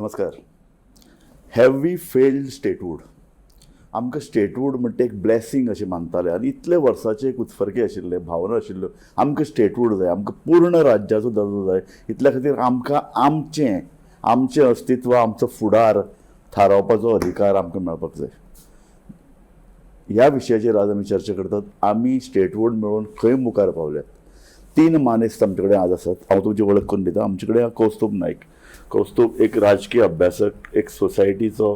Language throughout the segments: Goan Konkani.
नमस्कार. Have we failed statehood? आमकां स्टेटहूड म्हणटा एक ब्लेसींग अशें मानताले आनी इतले वर्साचे एक उत्फर्के आशिल्ले, भावना आशिल्ल्यो, आमकां स्टेटहूड जाय, आमकां पूर्ण राज्याचो दर्जो जाय. इतल्या खातीर आमकां आमचें आमचें अस्तित्व, आमचो फुडार थारावपाचो अधिकार आमकां मेळपाक जाय. ह्या विशयाचेर आज आमी चर्चा करतात. आमी स्टेटहूड मेळोवन खंय मुखार पावल्यात? तीन मानेस्त आमचे कडेन आज आसात. हांव तुमची वळख करून दिता. आमचे कडेन कौस्तुभ नायक. कौस्तुभ एक राजकीय अभ्यासक, एक सोसायटीचो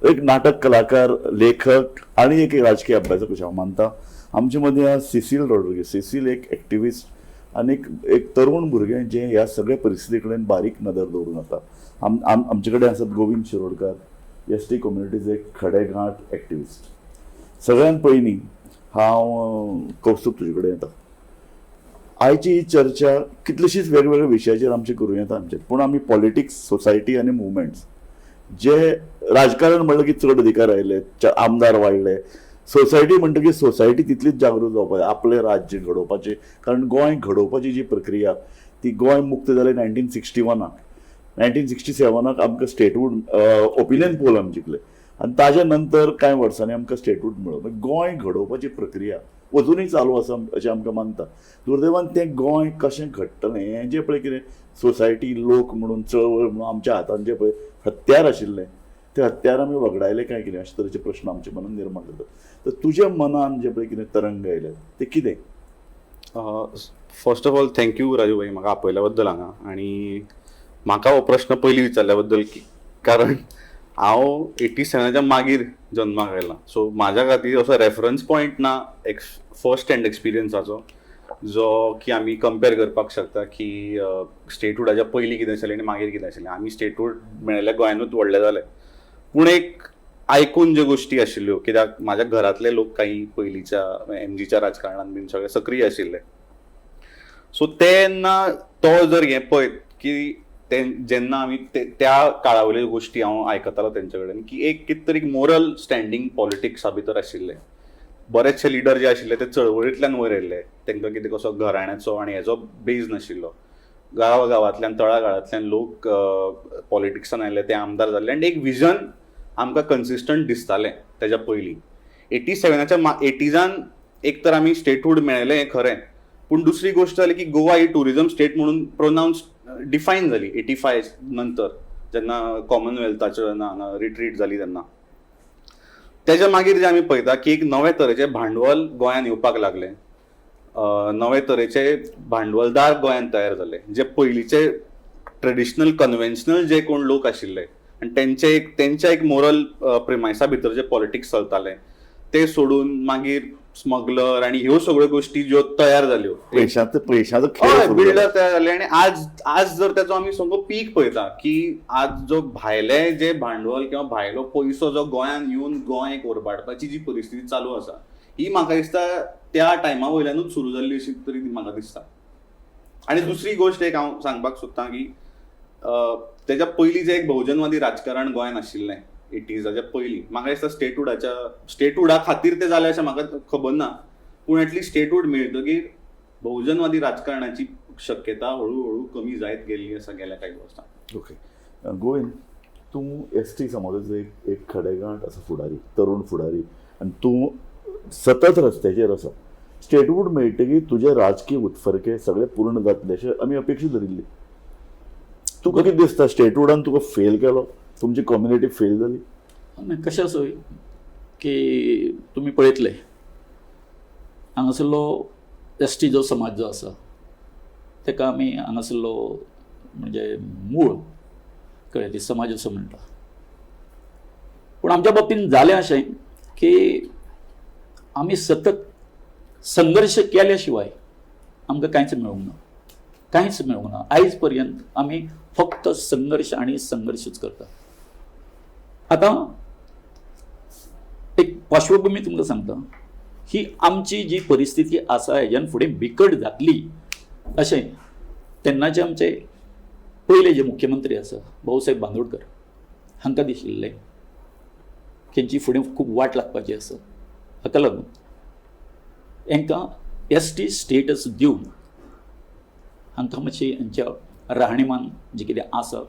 एक नाटक कलाकार, लेखक आनी एक राजकीय अभ्यासक अशें हांव मानता. आमचे मदीं आहा सिसील रॉड्रिगीस. सिसील एक एक्टिविस्ट आनी एक एक तरूण भुरगें जें ह्या सगळ्या परिस्थिती कडेन बारीक नदर दवरून आसा. आम आम आमचे कडेन आसात गोविंद शिरोडकार, एस टी कम्युनिटीचे एक खडेगांठ एक्टिविस्ट. सगळ्यात पयलीं हांव कौस्तुभ तुजे कडेन येता. आयची ही चर्चा कितलीशीच वेगवेगळ्या विशयाचेर आमची करूं येता आमचेर, पूण आमी पॉलिटिक्स, सोसायटी आनी मुवमेंट्स, जे राजकारण म्हणलें की चड अधिकार आयले, आमदार वाडले, सोसायटी म्हणटकीर सोसायटी तितलीच जागृत जावपाक जाय आपलें राज्य घडोवपाचें. कारण गोंय घडोवपाची जी प्रक्रिया, ती गोंय मुक्त जालें 1961आक, 1967आक आमकां स्टेटहूड ओपिनियन पोल आमी जिखले आनी ताज्या नंतर कांय वर्सांनी आमकां स्टेटहूड मेळ्ळो. मागीर गोंय घडोवपाची प्रक्रिया अजुनूय चालू आसा अशें आमकां मानता. दुर्दैवान तें गोंय कशें घडटलें हें जें पळय कितें सोसायटी, लोक म्हणून, चळवळ म्हणून आमच्या हातान जें पळय हत्यार आशिल्लें, ते हत्यार आमी वगडायले काय कितें, अशे तरेचे प्रश्न आमच्या मनान निर्माण जातात. तर तुज्या मनान जे पळय कितें तरंग आयले ते कितें? First of all, thank you Raju भाई म्हाका आपयल्या बद्दल हांगा आनी म्हाका हो प्रश्न पयलीं विचारल्या बद्दल की, कारण हांव 87च्या मागीर जन्माक आयला. सो म्हाज्या खातीर असो रेफरन्स पॉयंट ना एक्स फर्स्ट हँड एक्सपिरियन्साचो, जो की आमी कंपेर करपाक शकता की स्टेटहुडाच्या पयलीं कितें आशिल्लें आनी मागीर कितें आशिल्लें. आमी स्टेटहूड मेळिल्ल्या गोंयानूच व्हडले जाले, पूण एक आयकून ज्यो गोश्टी आशिल्ल्यो, कित्याक म्हाज्या घरांतले लोक काही पयलींच्या एमजीच्या राजकारणान बीन सगळे सक्रीय आशिल्ले. सो तेन्ना तो जर हें पळयत की ते जेन्ना आमी त्या काळा वयल्यो गोश्टी हांव आयकतालो तेंचे कडेन की एक कितें तरी मोरल स्टँडींग पॉलिटिक्सा भितर आशिल्लें. बरेचशे लिडर जे आशिल्ले ते चळवळींतल्यान वयर आयिल्ले. तांकां कितें कसो घराण्याचो आनी हेजो बेज नाशिल्लो. गांवा गांवांतल्यान, तळागाळांतल्यान लोक पॉलिटिक्सान आयले, ते आमदार जाल्ले आनी एक विजन आमकां कन्सिस्टंट दिसतालें. तेज्या पयलीं 87च्या एटीजान एक तर आमी स्टेटहूड मेळयलें हें खरें, पूण दुसरी गोश्ट जाली की गोवा ही ट्युरिझम स्टेट म्हणून प्रोनावन्स डिफायन जाली 85 नंतर, जेन्ना कॉमनवेल्थाच्यो जेन्ना हांगा रिट्रीट जाली तेन्ना. तेज्या मागीर जे आमी पळयता की एक नवे तरेचें भांडवल गोंयांत येवपाक लागलें, नवे तरेचे भांडवलदार गोंयांत तयार जाले, जे पयलींचे ट्रेडिशनल कन्व्हेन्शनल जे कोण लोक आशिल्ले आनी तेंचे एक तेंच्या एक मोरल प्रिमायसा भितर जे पॉलिटिक्स चलतालें ते सोडून मागीर स्मगलर आनी ह्यो सगळ्यो गोश्टी ज्यो तयार जाल्यो, पयशांचो पयशांचो खेळ हय, सुरू बिल्डर जाला. तयार जाले. आनी आज आज जर त्याचो आमी सामको पीक पळयता की आज जो भायले जे भांडवल किंवा भायलो पयसो जो गोंयांत येवन गोंय एक ओरबाडपाची जी परिस्थिती चालू आसा, ही म्हाका दिसता त्या टायमा वयल्यानूच सुरू जाल्ली अशी तरी म्हाका दिसता. आनी दुसरी गोश्ट एक हांव सांगपाक सोदतां की तेज्या पयलीं जें एक बहुजनवादी राजकारण गोंयांत आशिल्लें एटीजाच्या पयलीं, म्हाका दिसता स्टेटहुडा खातीर तें जालें अशें म्हाका खबर ना, पूण एटलिस्ट स्टेटहूड मेळटकीर बहुजनवादी राजकारणाची शक्यता हळू हळू कमी जायत गेल्ली आसा गेल्या कांय वर्सां. ओके गोविंद, तूं एस टी समाजाचो एक एक खडेगांठ असो फुडारी, तरुण फुडारी आनी तूं सतत रस्त्याचेर आसा. स्टेटहूड मेळटकीर तुजे राजकीय उत्फर्के सगळे पूर्ण जातले अशें आमी अपेक्षा धरिल्ली. तुका कितें दिसता, स्टेटहुडान तुका फेल केलो, तुमची कम्युनिटी फेल जाली? आनी कशें आसा की तुमी पळयतले, हांगासरलो एस टी जो समाज जो आसा ताका आमी हांगासरलो म्हणजे मूळ कळ्ळें ती समाज असो म्हणटा. पूण आमच्या बाबतींत जालें अशें की आमी सतत संघर्श केल्या शिवाय आमकां कांयच मेळूंक ना, कांयच मेळूंक ना. आयज पर्यंत आमी फक्त संघर्श आनी संघर्शच करता. आतां एक पार्श्वभुमी तुमकां सांगता. ही आमची जी परिस्थिती आसा हेज्यान फुडें बिकट जातली अशें तेन्नाचे आमचे पयले जे मुख्यमंत्री आसा भाऊसाहेब बांदोडकर हांकां दिशिल्लें तेंची फुडें खूब वाट लागपाची आसा. हाका लागून हांकां एस टी स्टेटस दिवन हांकां मातशी हांच्या राहणीमान जें कितें आसा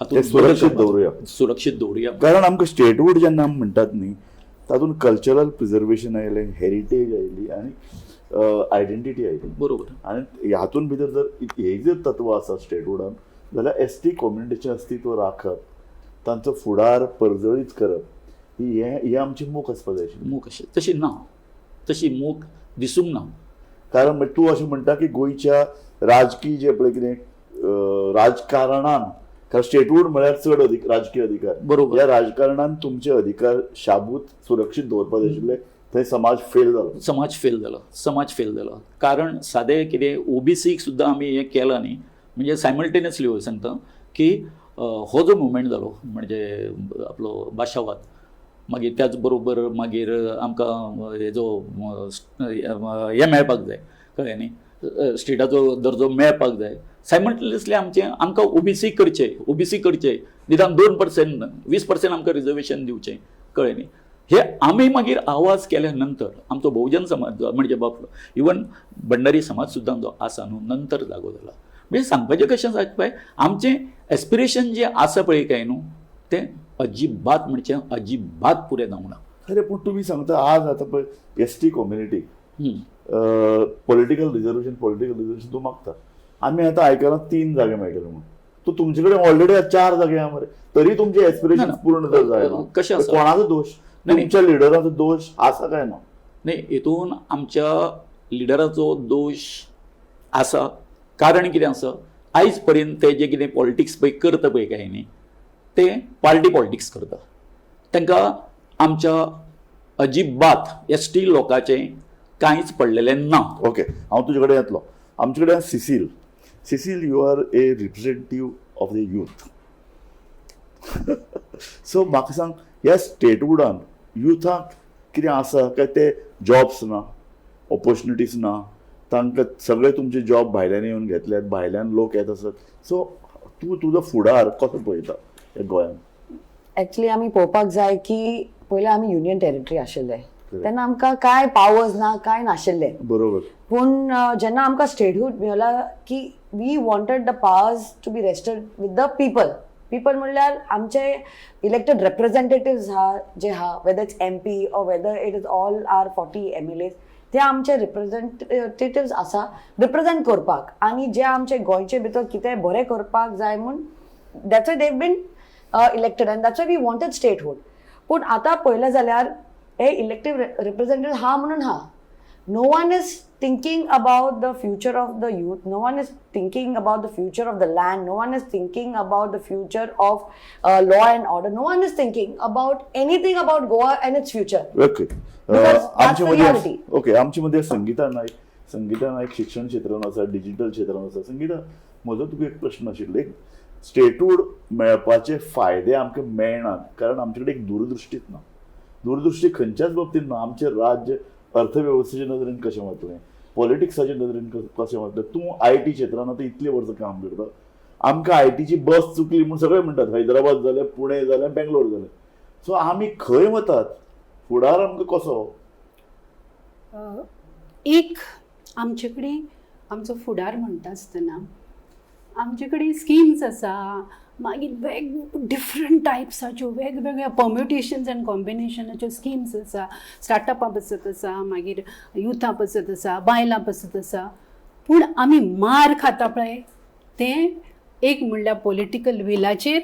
हातूंत ते सुरक्षीत बदल करपाचो. दवरुया. सुरक्षीत दवरुया. कारण आमकां स्टेटहूड जेन्ना आमी म्हणटात न्ही, तातूंत कल्चरल प्रिजर्वेशन आयलें, हेरिटेज आयली आनी आयडेंटिटी आयली. आनी हातूंत भितर जर हे जर तत्व आसा स्टेटहुडान, जाल्यार एस टी कम्युनिटीचें अस्तित्व राखप, तांचो फुडार परजळीत करप, ही हे आमची मोख आसपा जाय आशिल्ली. मोख अशें तशी ना, तशी मोख दिसूंक ना. कारण म्हणजे तूं अशें म्हणटा की गोंयच्या राजकीय जे पळय कितें राजकारणान, कारण स्टेटहूड म्हळ्यार चड अधिक राजकीय अधिकार. ह्या राजकारणान तुमचे अधिकार शाबूत सुरक्षीत दवरपा जाय आशिल्ले, थंय समाज फेल जालो. समाज फेल जालो, समाज फेल जालो. कारण सादें कितें ओबीसीक सुद्दां आमी हें केलां न्ही, म्हणजे सायमल्टेनियसली सांगता की हो जो मुवमेंट जालो म्हणजे आपलो भाशावाद, मागीर त्याच बरोबर मागीर आमकां हेजो हें मेळपाक जाय, कळ्ळें न्ही, स्टेटाचो दर्जो मेळपाक जाय. सायमल्टेनियसली आमचें आमकां ओबीसी करचें, ओबीसी करचें, निदान 2% 20% आमकां रिजर्वेशन दिवचें, कळ्ळें न्ही. हे आमी मागीर आवाज केल्या नंतर आमचो बहुजन समाज जो म्हणजे बाप इवन भंडारी समाज सुद्दां जो आसा न्हू नंतर जागो जाला. म्हणजे सांगपाचें कशें जाता पळय, आमचें एस्पिरेशन जें आसा पळय काय न्हू तें अजिबात म्हणजे अजिबात पुरें जावंक ना. अरे पूण तुमी सांगता आज आतां पळय S T community political reservation, political reservation तूं मागता. आमी आतां आयकलां 3 जागे मेळटले म्हणून, तूं तुमचे कडेन ऑलरेडी 4 जागे आहा मरे, तरी तुमचे एस्पिरेशन पूर्ण जर जायना कशें आसा? कोणाचो दोश? तुमच्या लिडराचो दोश आसा काय ना? न्ही, हितून आमच्या लिडराचो दोश आसा. कारण कितें आसा, आयज पर्यंत ते जे कितें पॉलिटिक्स पळय करता पळय काय न्ही, ते पार्टी पॉलिटिक्स करता. तांकां आमच्या अजिबात एस टी लोकांचें कांयच पडलेलें ना. ओके, हांव तुजे कडेन येतलो. आमचे कडेन Cecil, Cecil, you are a representative of the youth. So म्हाका सांग, ह्या स्टेटहुडान युथाक कितें आसा काय ते जॉब्स ना, ऑपॉर्च्युनिटीज ना, तांकां सगळे तुमचे जॉब भायल्यान येवन घेतल्यात, भायल्यान लोक येत आसत. सो तूं तुजो फुडार कसो पळयता ह्या गोंयांत? एक्चुअली आमी पळोवपाक जाय की पयलीं आमी युनियन टेरिटरी आशिल्ले तेन्ना आमकां कांय पावर्स ना, कांय नाशिल्ले. बरोबर. पूण जेन्ना आमकां स्टेटहूड मेळला की we wanted the powers to be rested with the people. People म्हणल्यार आमचे इलेक्टेड रिप्रेझेंटेटिव्स हा जे हा, whether it's MP or whether it is all our 40 MLAs, ते आमचे रिप्रेझेंटेटिव्स आसा रिप्रेझेंट करपाक आनी जे आमचे गोंयचे भितर कितें बरें करपाक जाय म्हूण that's why they've been elected and that's why we wanted statehood. पूण आतां पळयलें जाल्यार हे इलेक्टीव रिप्रेझेंटेटिव्ह हा म्हणून हा, no one is thinking about the future of the youth, no one is thinking about the future of the land, no one is thinking about the future of law and order, no one is thinking about anything about Goa and its future. Okay, Because that's the reality. Okay, आमचे मदीं संगीता नायक, संगीता नायक शिक्षण क्षेत्रान आसा, डिजिटल क्षेत्रान आसा. संगीता, म्हजो तुका एक प्रश्न आशिल्लो, एक स्टेटहूड मेळपाचे फायदे आमकां मेळनात कारण आमचे कडेन एक दूरदृश्टीच ना. दूरदृश्टी खंयच्याच बाबतींत ना. आमचें राज्य अर्थवेवस्थेच्या नदरेन कशें वतलें, पॉलिटिक्साच्या नदरेन कशें वतलें. तूं I T क्षेत्रान आतां इतलीं वर्सां काम करता, आमकां I टीची बस चुकली म्हूण सगळे म्हणटात, हैदराबाद जालें, पुणे जालें, बेंगलोर जालें. सो आमी खंय वतात, फुडार आमकां कसो? एक आमचे कडेन आमचो फुडार म्हणटा आसतना आमचे कडेन स्किम्स आसा, मागीर वेग डिफरंट टायप्साच्यो वेगवेगळ्या पर्म्युटेशन्स एंड कॉम्बिनेशनाच्यो स्किम्स आसा. स्टार्टअपां पासत आसा, मागीर युथा पासत आसा, बायलां पासत आसा. पूण आमी मार खाता पळय तें एक म्हणल्यार पॉलिटिकल विलाचेर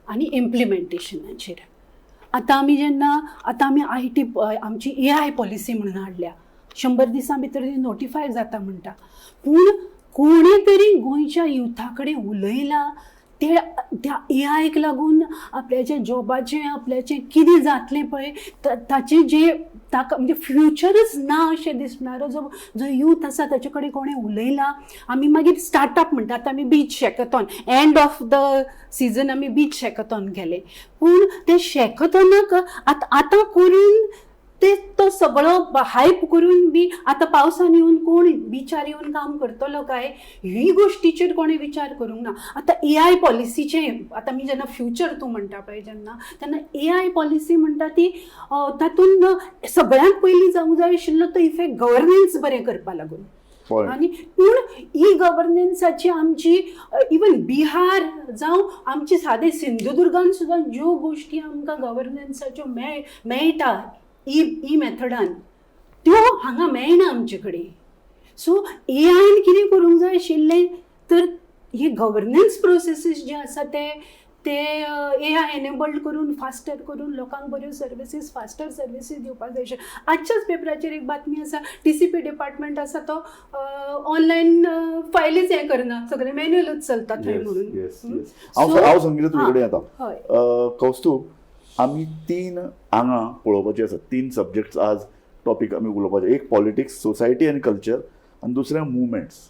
आनी इम्प्लिमेंटेशनाचेर. आतां आमी जेन्ना आतां आमी I T आमची ए I policy म्हणून हाडल्या, 100 दिसां भितर ती नोटिफाय जाता म्हणटा. पूण कोणी तरी गोंयच्या युथा कडेन उलयला ते त्या ए आयक लागून आपल्याच्या जॉबाचें आपल्याचें कितें जातलें पळय ताचें जे ताका म्हणजे फ्युचरच ना अशें दिसणारो जो जो यूथ आसा ताचे कडेन कोणें उलयला. आमी मागीर स्टार्टअप म्हणटा, आतां आमी beach shackathon end of the season आमी बीच शॅकथॉन केलें. पूण तें शॅकथॉनाक आतां आतां करून ते तो सगळो हायप करून बी आतां पावसान येवन कोण बिचार येवन काम करतलो काय ही गोश्टीचेर कोणें विचार करूंक ना. आतां ए I पॉलिसीचें आतां आमी जेन्ना फ्युचर तूं म्हणटा पळय जेन्ना तेन्ना ए I policy म्हणटा ती तातूंत सगळ्यांत पयलीं जावंक जाय आशिल्लो तो इफेक्ट गव्हर्नन्स बरें करपा लागून. Point. आनी पूण ई गव्हर्नन्साची आमची इवन बिहार जावं आमचे सादे सिंधुदुर्गान सुद्दां ज्यो गोश्टी आमकां गव्हर्नन्साच्यो मेळटा ई ई मेथडान, त्यो हांगा मेळना आमचे कडेन. सो ए आयन कितें करूंक जाय आशिल्लें तर हे गव्हर्नन्स प्रोसेसीस जे आसा ते ते ए I enabled करून, फास्टर करून लोकांक बऱ्यो सर्विसीस, फास्टर सर्विसीस दिवपाक जाय आशिल्ल्यो. आजच्याच पेपराचेर एक बातमी आसा, टीसीपी डिपार्टमेंट आसा तो ऑनलायन फायलीच हें करना, सगळें मॅन्युअलूच चलता थंय म्हणून. येस येस हांव हांव संगीता तुजे कडेन येता. हय. कौस्तुभ, आमी तीन आंगां पळोवपाची आसा, तीन सब्जेक्ट्स आज टॉपीक आमी उलोवपाचे. एक पॉलिटिक्स, सोसायटी आनी कल्चर, आनी दुसरें मुवमेंट्स,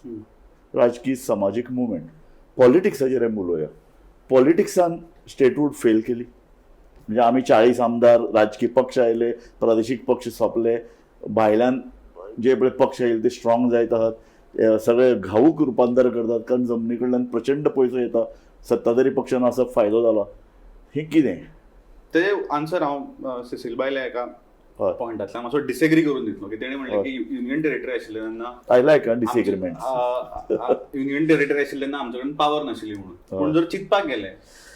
राजकीय समाजीक मुवमेंट. पॉलिटिक्साचेर आमी उलोवया. पॉलिटिक्सान स्टेटहूड फेल केली, म्हणजे आमी 40 आमदार, राजकीय पक्ष आयले, प्रादेशीक पक्ष सोंपले, भायल्यान जे पळय पक्ष आयले ते स्ट्रॉंग जायत आहात, हे सगळे घाऊक रुपांतर करतात कारण जमनी कडल्यान प्रचंड पयसो येता, सत्ताधारी पक्षान असो फायदो जाला. हें कितें? तेजे आन्सर हांव सिसील बायल्या एका पॉयंटांतल्यान मातसो डिसएग्री करून दितलो की तेणें म्हणलें की युनियन टेरिटरी आशिल्लें तेन्ना I like disagreement. Union territory आशिल्लें तेन्ना आमचे कडेन पावर नाशिल्ली म्हणून. पूण जर चिंतपाक गेले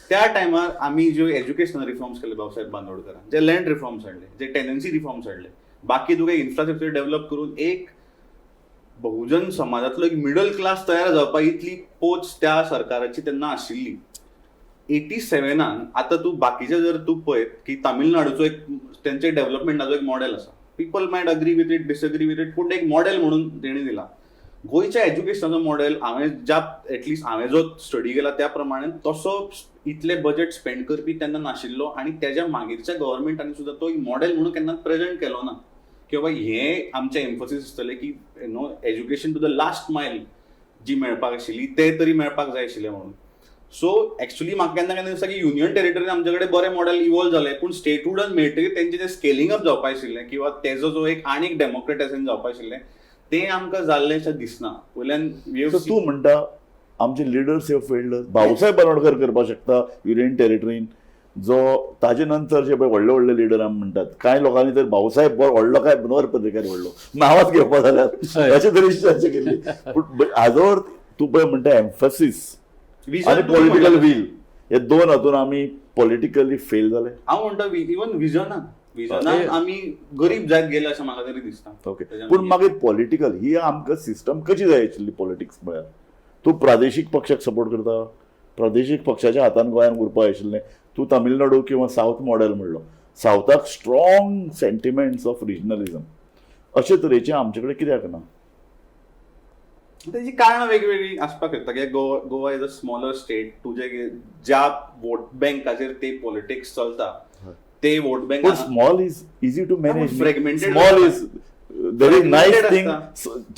त्या टायमार आमी ज्यो एज्युकेशनल रिफॉर्म्स केले बाबासाहेब बांदोडकरान, जे लँड रिफॉर्म्स हाडले, जे टेनन्सी रिफॉर्म्स हाडले, बाकी तुका इन्फ्रास्ट्रक्चर डेव्हलप करून एक बहुजन समाजांतलो एक मिडल क्लास तयार जावपा इतली पोच त्या सरकाराची तेन्ना आशिल्ली 87. आतां तूं बाकीचे जर तूं पळयत की तामिळनाडूचो एक तेंचे डेव्हलपमेंटाचो एक मॉडेल आसा, people might agree with it, disagree with it, पूण एक मॉडेल म्हणून तेणी दिला. गोंयच्या एज्युकेशनाचो मॉडेल हांवें ज्या एटलिस्ट हांवें जो स्टडी केला त्या प्रमाणे तसो इतले बजेट स्पेंड करपी तेन्ना नाशिल्लो आनी तेज्या मागीरच्या गव्हर्मेंटांनी सुद्दां तो एक मॉडेल म्हणून केन्नाच प्रेजेंट केलो ना की बाबा हें आमचें एम्फसीस आसतलें की you know education to the last mile जी मेळपाक आशिल्ली ते तरी मेळपाक जाय आशिल्लें म्हणून. सो एक्चुअली म्हाका केन्ना केन्ना दिसता की युनियन टेरिटरीन आमचे कडेन बरें मॉडेल इवॉल्व जालें, पूण स्टेटहुडान मेळटकीर तेंचें जें स्केलिंग अप जावपा आशिल्लें किंवा तेजो जो एक आनीक डेमोक्रेटायझेशन जावपा आशिल्लें तें आमकां जाल्लें अशें दिसना. वयल्यान सो तूं म्हणटा आमचे leaders have failed. Bhausaheb Bandodkar करपाक शकता युनियन टेरिटरीन, जो ताजे नंतर जे पळय व्हडले व्हडले लिडर आमी म्हणटात, कांय लोकांनी तर भाऊसाहेब व्हडलो काय मनोहर पर्रीकार व्हडलो नांवाच घेवपा जाल्यार अशे तरेची चर्चा केल्ली. पूण हाजो तूं पळय म्हणटा एम्फसीस आनी पॉलिटिकल will हे दोन हातून आमी पॉलिटिकली फेल जाले. हांव म्हणटा इवन विजनान आमी गरीब जायत गेले अशें म्हाका तरी दिसता. ओके, पूण मागीर पॉलिटिकल ही आमकां सिस्टम कशी जाय आशिल्ली पॉलिटिक्स म्हळ्यार तूं प्रादेशीक पक्षाक सपोर्ट करता, प्रादेशीक पक्षाच्या हातान गोंयान उरपा आशिल्लें. तूं तामिळनाडू किंवा सावथ मॉडेल म्हणलो, सावथाक स्ट्रॉंग सेंटिमेंट्स ऑफ रिजनलिझम, अशे तरेचें आमचे कडेन कित्याक ना? तेजी कारणां वेगवेगळी आसपाक शकता. कित्याक Goa is a smaller state, तुजे ज्या वोट बँकाचेर ते पॉलिटिक्स चलता ते वोट बँक पूण small is easy to manage, fragmented small is very nice thing,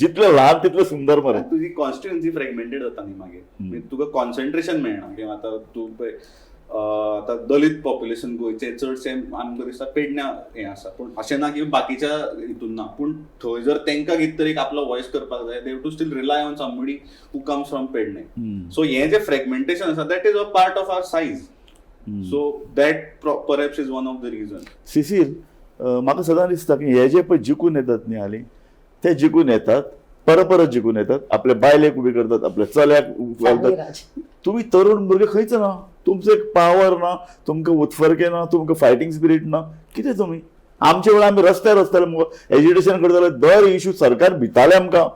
जितलें ल्हान तितलें सुंदर मरे. तुजी कॉन्स्टिट्युएन्सी फ्रेगमेंटेड जाता न्ही मागीर, तुका कॉन्सन्ट्रेशन मेळना. किंवा आतां तूं पळय आतां दलीत पॉप्युलेशन गोंयचें चडशें आमकां दिसता पेडण्या हें आसा, पूण अशें ना की बाकीच्या हितून ना, पूण थंय जर तांकां कितें तरी आपलो वॉयस करपाक जाय, they have to still rely on somebody who comes from Pernem. So हें जें फ्रेगमेंटेशन आसा that is a part of our size, so that perhaps is one of the reason. Cecil, म्हाका सदांच दिसता की हे जे पळय जिखून येतात न्ही हालीं, ते जिखून येतात, परत परत जिखून येतात, आपल्या बायलेक उबी करतात, आपल्या चल्याक घालतात. तुमी तरुण भुरगे खंयच ना, तुमचो एक पावर ना, तुमकां उत्फर्के ना, तुमकां फायटींग स्पिरीट ना, कितें तुमी? आमचे वेळार आमी रस्त्यार रस्त्यार एजिटेशन करताले, दर इशू सरकार भिताले आमकां,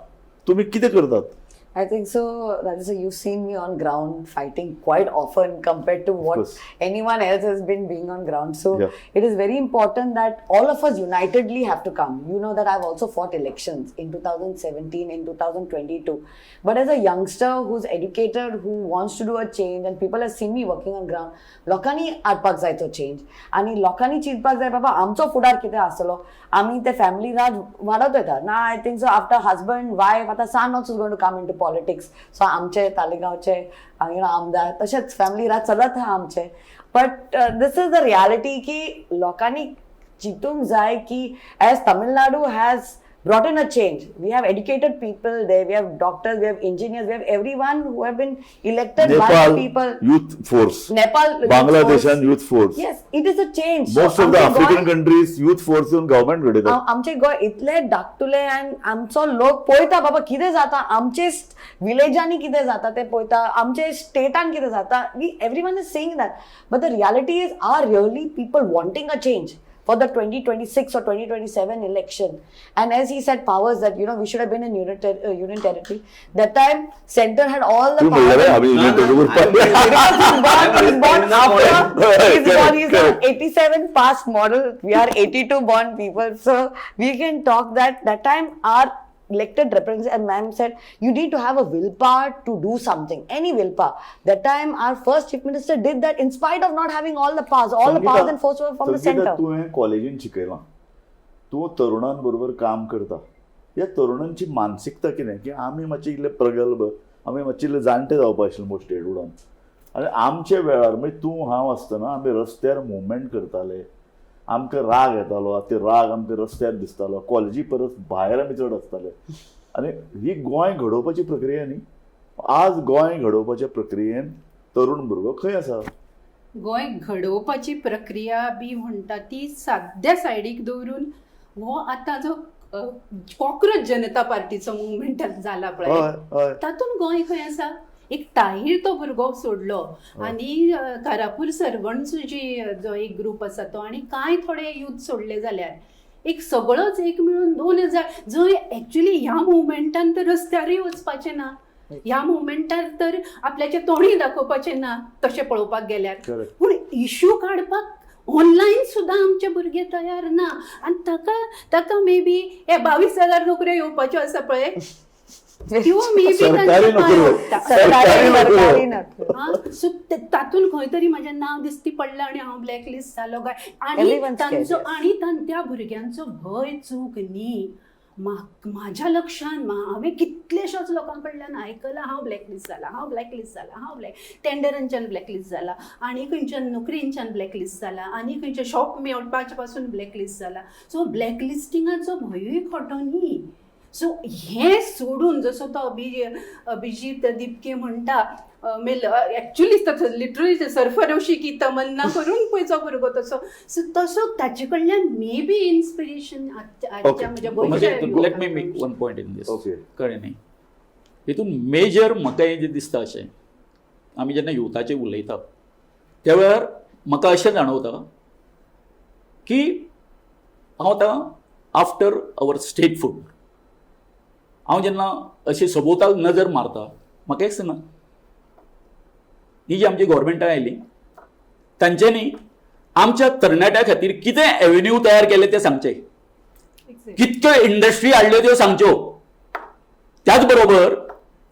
तुमी कितें करतात? I think so, Raju sir, you've seen me on ground fighting quite often compared to what anyone else has been being on ground. So yeah, it is very important that all of us unitedly have to come. You know that I've also fought elections in 2017, in 2022. But as a youngster who's educated, who wants to do a change, and people have seen me working on ground, लोकांनी हाडपाक जाय तो चेंज आनी लोकांनी चिंतपाक जाय बाबा आमचो फुडार कितें आसतलो. आमी ते फॅमिली राज वाडत वयता ना. I think so after husband wife आतां son also going to come into politics. So आमचे तालिगांवचे you know आमदार तशेंच फॅमिली राज चलत आहा आमचे. But this is the reality की लोकांनी चिंतूंक जाय की as Tamil Nadu has brought in a change. We have educated people there, we have doctors, we have engineers, we have everyone who have been elected by the Nepal people. Youth force, Nepal बांगलादेशान youth force, Yes, it is a change. Most of the आमचे African Goem- countries youth force येवन गव्हर्मेंट घडयतात. आमचे गोंय इतले धाकटुले आनी आमचो लोक पळयता बाबा कितें जाता आमचे विलेजांनी, कितें जाता ते पळयता, आमचे स्टेटान कितें जाता. We everyone is saying that, but the reality is, are really people wanting a change for the 2026 or 2027 election? And as he said, powers that we should have been in union territory. That time center had all the तूं म्हणलें power. आमी ना, युनियन ना, Because he's born after, he's born, he's a Correct. 87 past model. We are 82 born people, so we can talk that that time our elected representatives, and ma'am said you need to have a willpower to do something, any willpower. That time our first chief minister did that in spite of not having all the powers. All the powers and force were from the Sangeeta, center. तुवें कॉलेजीन शिकयलां, तूं तरुणां बरोबर काम करता. ह्या तरुणांची मानसिकता कितें की आमी मातशे इल्ले प्रगल्भ, आमी मातशे इल्ले जाणटे जावपा आशिल्ले मोस्ट स्टेटहुडान, आनी आमच्या वेळार म्हणजे तूं हांव आसतना आमी रस्त्यार मुवमेंट करताले. आमकां राग येतालो, ते राग आमकां रस्त्यार दिसतालो. कॉलेजी परस भायर आमी चड आसताले. आनी ही गोंय घडोवपाची प्रक्रिया न्ही. आज गोंय घडोवपाच्या प्रक्रियेन तरुण भुरगो खंय आसा? गोंय घडोवपाची प्रक्रिया बी म्हणटा ती साद्या सायडीक दवरून हो आतां जो कॉक्रोच जनता पार्टीचो मुवमेंट जाला पळय, हय हय तातूंत गोंय खंय आसा? एक ताहीर तो भुरगो सोडलो आनी कारापूर सर्वंट्स जी जो एक ग्रूप आसा तो आनी कांय थोडे यूथ सोडले जाल्यार एक सगळोच एक मेळून 2000, जंय एक्चुली ह्या मुवमेंटान तर रस्त्यारूय वचपाचें ना, ह्या मुवमेंटार तर आपल्याचें तोंडूय दाखोवपाचें ना तशें पळोवपाक गेल्यार. Correct. पूण इशू काडपाक ऑनलायन सुद्दां आमचे भुरगे तयार ना. आनी ताका मे बी हे 22,000 नोकऱ्यो येवपाच्यो आसा पळय, त्यो मे बी सरकारी नोकऱ्यो. सरकारी नोकऱ्यो. सरकारी नोकऱ्यो. हा, सो तातूंत खंय तरी म्हजें नांव दिसती पडलां आनी हांव ब्लॅकलिस्ट जालो काय आनी Everyone's scared, तांचो yes. आनी त्या भुरग्यांचो भंय चूक न्ही. म्हाज्या लक्षान हांवें कितलेश्याच लोकां कडल्यान आयकलां, हांव ब्लॅकलिस्ट जाला, हांव ब्लॅकलिस्ट जाला, हांव ब्लॅक टेंडरांच्यान ब्लॅकलिस्ट जाला, आनी खंयच्या नोकरींच्यान ब्लॅकलिस्ट जाला, आनी खंयच्या शॉप मेळपाचे पासून ब्लॅकलिस्ट जाला. सो ब्लॅकलिस्टिंगाचो भंयूय खोटो न्ही. सो हें सोडून जसो तो अभिजीत दिपके म्हणटा, एक्चुली लिटरली सरफरोशी की तमन्ना करून पळयचो भुरगो तसो. सो तसो ताचे कडल्यान मे बी इन्स्पिरेशन आजच्या म्हज्या म्हणजे गोंयच्या let me make one point in this. Okay. कळ्ळें न्ही? हितून मेजर म्हाका हें जें दिसता अशें, आमी जेन्ना युथाचेर उलयता त्या वेळार म्हाका अशें जाणवता की हांव आतां आफ्टर our statehood हांव जेन्ना अशें सभोवताल नजर मारता, म्हाका एक सांगा, ही जी आमची गोवोरमेंटां आयली तांच्यांनी आमच्या तरणाट्या खातीर कितें एवेन्यू तयार केले तें सांगचें, कितक्यो इंडस्ट्री हाडल्यो त्यो सांगच्यो. त्याच बरोबर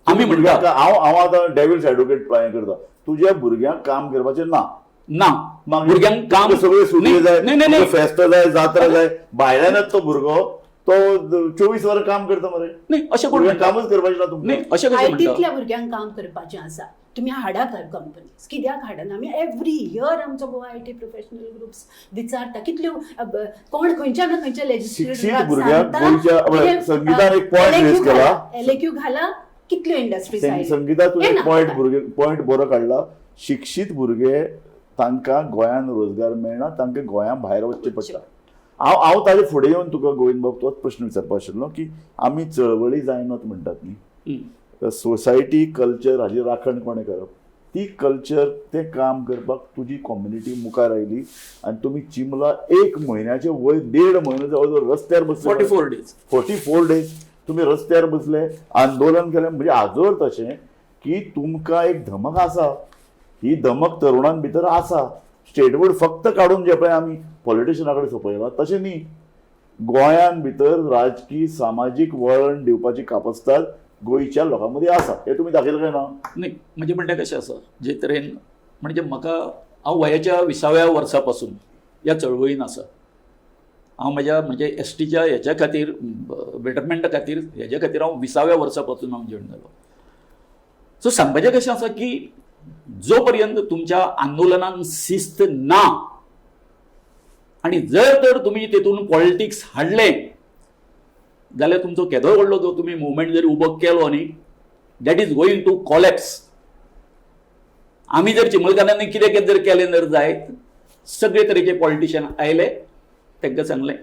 आमी म्हणटा हांव हांव आतां डेविल्स एडवोकेट प्लान करता. तुज्या भुरग्यांक काम करपाचें ना, ना, मागीर भुरग्यांक काम सगळे सुटये जाय, नाही नाही नाही फेस्त जाय, जात्रा जाय, भायल्यानच तो भुरगो तो 24 वरां काम करता मरे. नाही, अशें कोण भुरग्यांक म्हणटा? कामच करपाचें ना तुमकां. नाही, अशें कशें म्हणटा? आयटींतल्या भुरग्यांक काम करपाचें आसा, तुमी हाडा कंपनीज, कित्याक हाडना? आमी एवरी इयर आमचो Goa I T professional groups विचारता कितल्यो कोण खंयच्या ना खंयच्या शिक्षीत भुरग्यांक गोंयच्या संगीतान एक पॉयंट रेज केला. एलएक्यू घाला, कितल्यो इंडस्ट्रीज. संगीता, तुवें एक पॉयंट भुरगे पॉयंट बरो काडला. शिक्षीत भुरगे तांकां गोंयांत रोजगार मेळना, तांकां गोंया भायर वचचें पडटा. हांव हांव ताजे फुडें येवन तुका गोविंद बाब तोच प्रश्न विचारपा आशिल्लो की आमी चळवळी जायनात म्हणटात न्ही, सोसायटी कल्चर हाजी राखण कोणें करप? ती कल्चर तें काम करपाक तुजी कम्युनिटी मुखार आयली आनी तुमी चिमला एक म्हयन्याचे वयर 1.5 म्हयनो जवळ जवळ रस्त्यार बसले. 44 डेज. 44 डेज तुमी रस्त्यार बसले, आंदोलन केलें. म्हणजे आजवर तशें की तुमकां एक धमक आसा, ही धमक तरुणां भितर आसा. स्टेटहूड फक्त काडून जे पळय आमी पॉलिटिशना कडेन सोंपयला तशें न्ही. गोंयान भितर राजकी सामाजीक वळण दिवपाची कापस्ताद गोंयच्या लोकां मदीं आसा, हें तुमी दाखयलें काय ना? नाही, म्हणजे म्हणल्यार कशें आसा, जे तरेन म्हणजे म्हाका हांव वयाच्या 20व्या वर्सा पासून ह्या चळवळीन आसा. हांव म्हज्या म्हणजे एस टीच्या हेच्या खातीर, बेटरमेंटा खातीर, हेज्या खातीर हांव 20व्या वर्सा पासून हांव जॉयन जालो. सो सांगपाचें कशें आसा की जो पर्यंत तुमच्या आंदोलनान शिस्त ना आनी जर तर तुमी तेतून पॉलिटिक्स हाडलें जाल्यार तुमचो केदोय व्हडलो जो तुमी मुवमेंट जर उबो केलो न्ही, that is going to collapse. आमी जर चिमलकारांनी कितें कितें जर केलें जर जायत, सगळे तरेचे पॉलिटिशियन आयले, तांकां सांगलें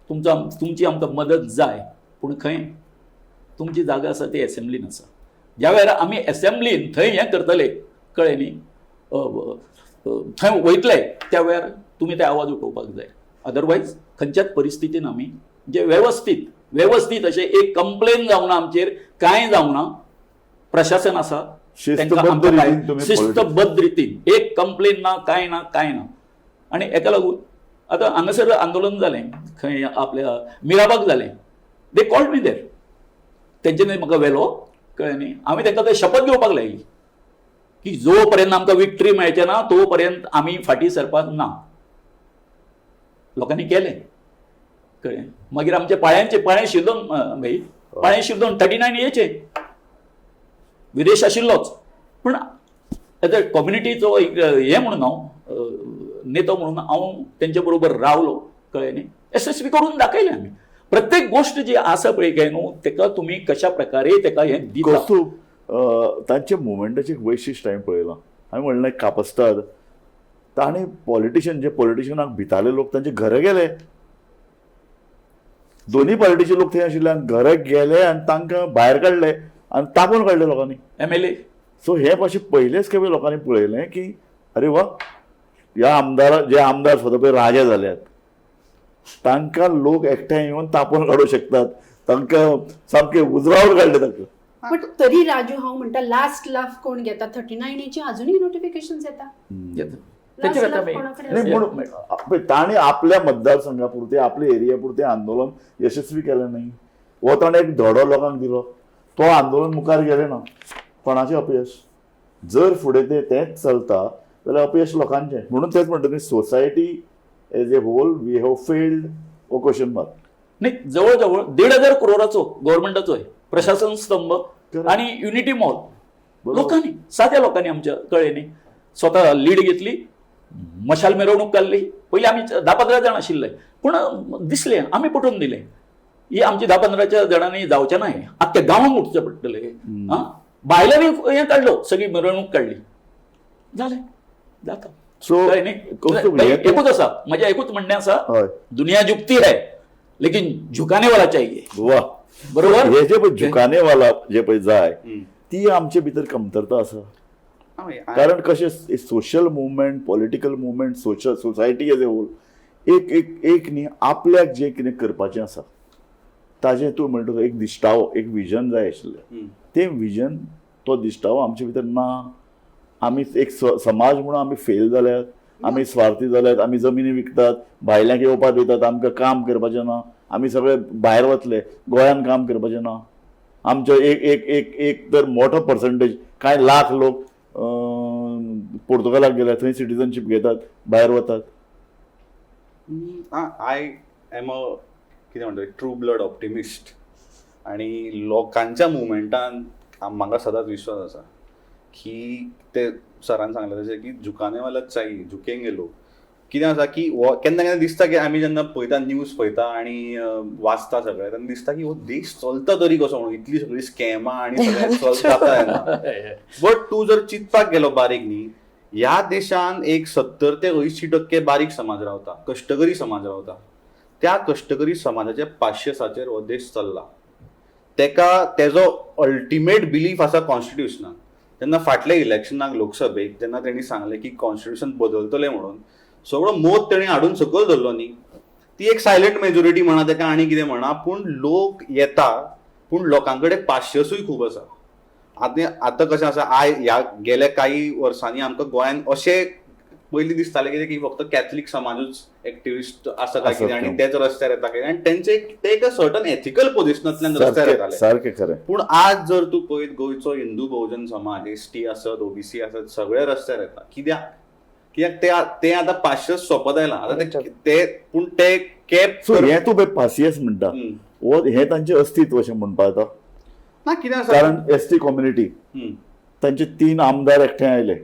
तुमचो तुमची आमकां मदत जाय, पूण खंय तुमची जागा आसा ती एसेंब्लीन आसा. ज्या वेळार आमी एसेंब्लीन थंय हें करतले, कळ्ळें न्ही, थंय वयतले त्या वेळार तुमी ते आवाज उठोवपाक जाय. अदरवायज खंयच्याच परिस्थितीन आमी जे वेवस्थीत वेवस्थीत अशें एक कंप्लेन जावना आमचेर, कांय जावना, प्रशासन आसा, शिस्तबद्ध रितीन तुमी शिस्तबद्ध रितीन एक कंप्लेन ना, कांय ना, कांय ना. आनी हेका लागून आतां हांगासर आंदोलन जालें खंय आपल्या मिराबाग जालें, they called me there, तेंच्यांनी म्हाका व्हेलो, कळ्ळें न्ही. हांवें तांकां थंय शपथ घेवपाक लायली की जो पर्यंत आमकां विक्ट्री मेळचे ना तो पर्यंत आमी फाटीं सरपाक ना. लोकांनी केलें, कळ्ळें. मागीर आमचे पाळ्यांचे पाळें शिरदोन भाई, पाळें शिरदोन 39 येचे विदेश आशिल्लोच, पूण एज अ कम्युनिटीचो एक हें म्हणून हांव नेतो म्हणून हांव तेंचे बरोबर रावलो, कळ्ळें न्ही. येसस्वी करून दाखयलें आमी. प्रत्येक गोश्ट जी आसा पळय काय न्हू, तेका तुमी कशा प्रकारे तेका हें दिता. कौस्तुभ, तांच्या मुवमेंटाचें एक वैशिश्ट हांवें पळयलां. हांवें म्हणलें कापस्ताद ताणें पॉलिटिशियन, जे पॉलिटिशियनाक भिताले लोक तांचे घरा गेले, दोन्ही पार्टीचे लोक थंय आशिल्ले आनी घरा गेले आनी तांकां भायर काडले आनी तापोवन काडले लोकांनी. MLA. सो हें अशें पयलेच खेपे लोकांनी पळयलें की अरे वा, ह्या आमदारा, जे आमदार स्वता पळय राजा जाल्यात, तांकां लोक एकठांय येवन तापोवन काडूंक शकतात, तांकां सामकें उजरावन काडले तांकां. बट तरी राजू, हांव म्हणटा लास्ट लाफ कोण घेता? 39 एची अजुनूय नोटिफिकेशन येता. तेचे लास्ट खातीर लाफ कोणाकडे नाही आसा? म्हणून ताणें आपल्या मतदारसंघा पुरते, आपल्या एरिया पुरते आंदोलन यशस्वी केलें न्ही, हो ताणें एक धडो लोकांक दिलो, तो आंदोलन मुखार गेलें ना. कोणाचें अपयश? जर फुडें ते तेंच चलता जाल्यार अपयश लोकांचें. म्हणून तेच म्हणटा न्ही, society as a whole we have failed, हो क्वेश्चन मार्क. नाही, जवळ जवळ 1,500 करोडाचो गव्हर्नमेंटाचो आहे प्रशासन स्तंभ Correct. आणि युनिटी मॉल. लोकांनी, साध्या लोकांनी आमच्या, कळ्ळें न्ही, स्वता लीड घेतली, मशाल मिरवणूक काडली. पयलीं आमी 10-15 जाण आशिल्ले, पूण दिसलें आमी पटोवन दिलें ही आमची 10-15 जाणांनी जावचें ना, हें आख्ख्या गांवांक उठचें पडटलें. आं, बायलांनी हें काडलो, सगळी मिरवणूक काडली, जालें, जाता. सो कळ्ळें न्ही? कौस्तुभ, हें एकूच आसा म्हजें, एकूच म्हणणें आसा, हय. दुनिया झुकती है लेकिन झुकाने वाला चाहिए. वा, बरोबर. हे जे पळय झुकाने वाला जे पळय जाय, ती आमचे भितर कमतरता आसा. कारण कशें, social movement, political movement, social society as a whole, एक एक एक न्ही आपल्याक जें कितें करपाचें आसा ताजें तूं म्हणटा एक दिश्टावो, एक विजन जाय आशिल्लें. तें विजन, तो दिश्टावो आमचे भितर ना. आमी एक समाज म्हणून आमी फेल जाल्यात, आमी स्वार्थी जाल्यात, आमी जमिनी विकतात, भायल्यांक येवपाक दितात, आमकां काम करपाचें ना, आमी सगळे भायर वतले, गोंयान काम करपाचें ना. आमचो एक एक एक एक तर मोठो पर्संटेज, कांय लाख लोक पोर्तुगालाक गेले, थंय सिटीजनशीप घेतात, भायर वतात. I am अ कितें म्हणटा, ट्रू ब्लड ऑप्टिमिस्ट आनी लोकांच्या मुवमेंटान म्हाका सदांच विश्वास आसा की ते सरान सांगलें तशें की झुकाने वाला चाहिए, झुकेंगे लोक. कितें आसा की हो केन्ना केन्ना दिसता की आमी जेन्ना पळयता, न्यूज पळयता आनी वाचता सगळें, तेन्ना दिसता की हो देश चलता तरी कसो म्हणून, इतली सगळी स्कॅमां आनी सगळें जाता तेन्ना. बट तूं जर चिंतपाक गेलो बारीक न्ही, ह्या देशान एक 70 ते 80% बारीक समाज रावता, कश्टकरी समाज रावता. त्या कश्टकरी समाजाच्या पाशियेसाचेर हो देश चल्ला. तेका तेजो अल्टिमेट बिलीफ आसा कॉन्स्टिट्युशनान. तेन्ना फाटल्या इलेक्शनाक लोकसभेक जेन्ना तेणी सांगलें की कॉन्स्टिट्युशन बदलतलें म्हणून, सगळो मोद तेणी हाडून सकयल धरलो न्ही. ती एक सायलंट मेजॉरिटी म्हणा तेका आनी कितें म्हणा, पूण लोक येता, पूण लोकां कडेन पाशियेसूय खूब आसा. आतां आतां कशें आसा, I ह्या गेल्या काही वर्सांनी आमकां गोंयांत अशें पयलीं दिसतालें कितें की फक्त कॅथलीक समाजूच एक्टिविस्ट आसा काय कितें आनी तेच रस्त्यार येता कितें, आनी तेंचे ते एका सर्टन एथिकल पोजिशनांतल्यान रस्त्यार येताले. सारकें खरें. पूण आज जर तूं पळयत, गोंयचो हिंदू बहुजन समाज, एसटी आसत, ओबीसी आसत, सगळे रस्त्यार येता. कित्याक? कित्याक ते आतां पाशियस सोंपत आयलां आतां ते, पूण ते कॅप. सो हें तूं पळय पासियस म्हणटा, हो हें तांचें अस्तित्व अशें म्हणपा येता ना कितें आसा, कारण एसटी कम्युनिटी तांचे 3 आमदार एकठांय आयले,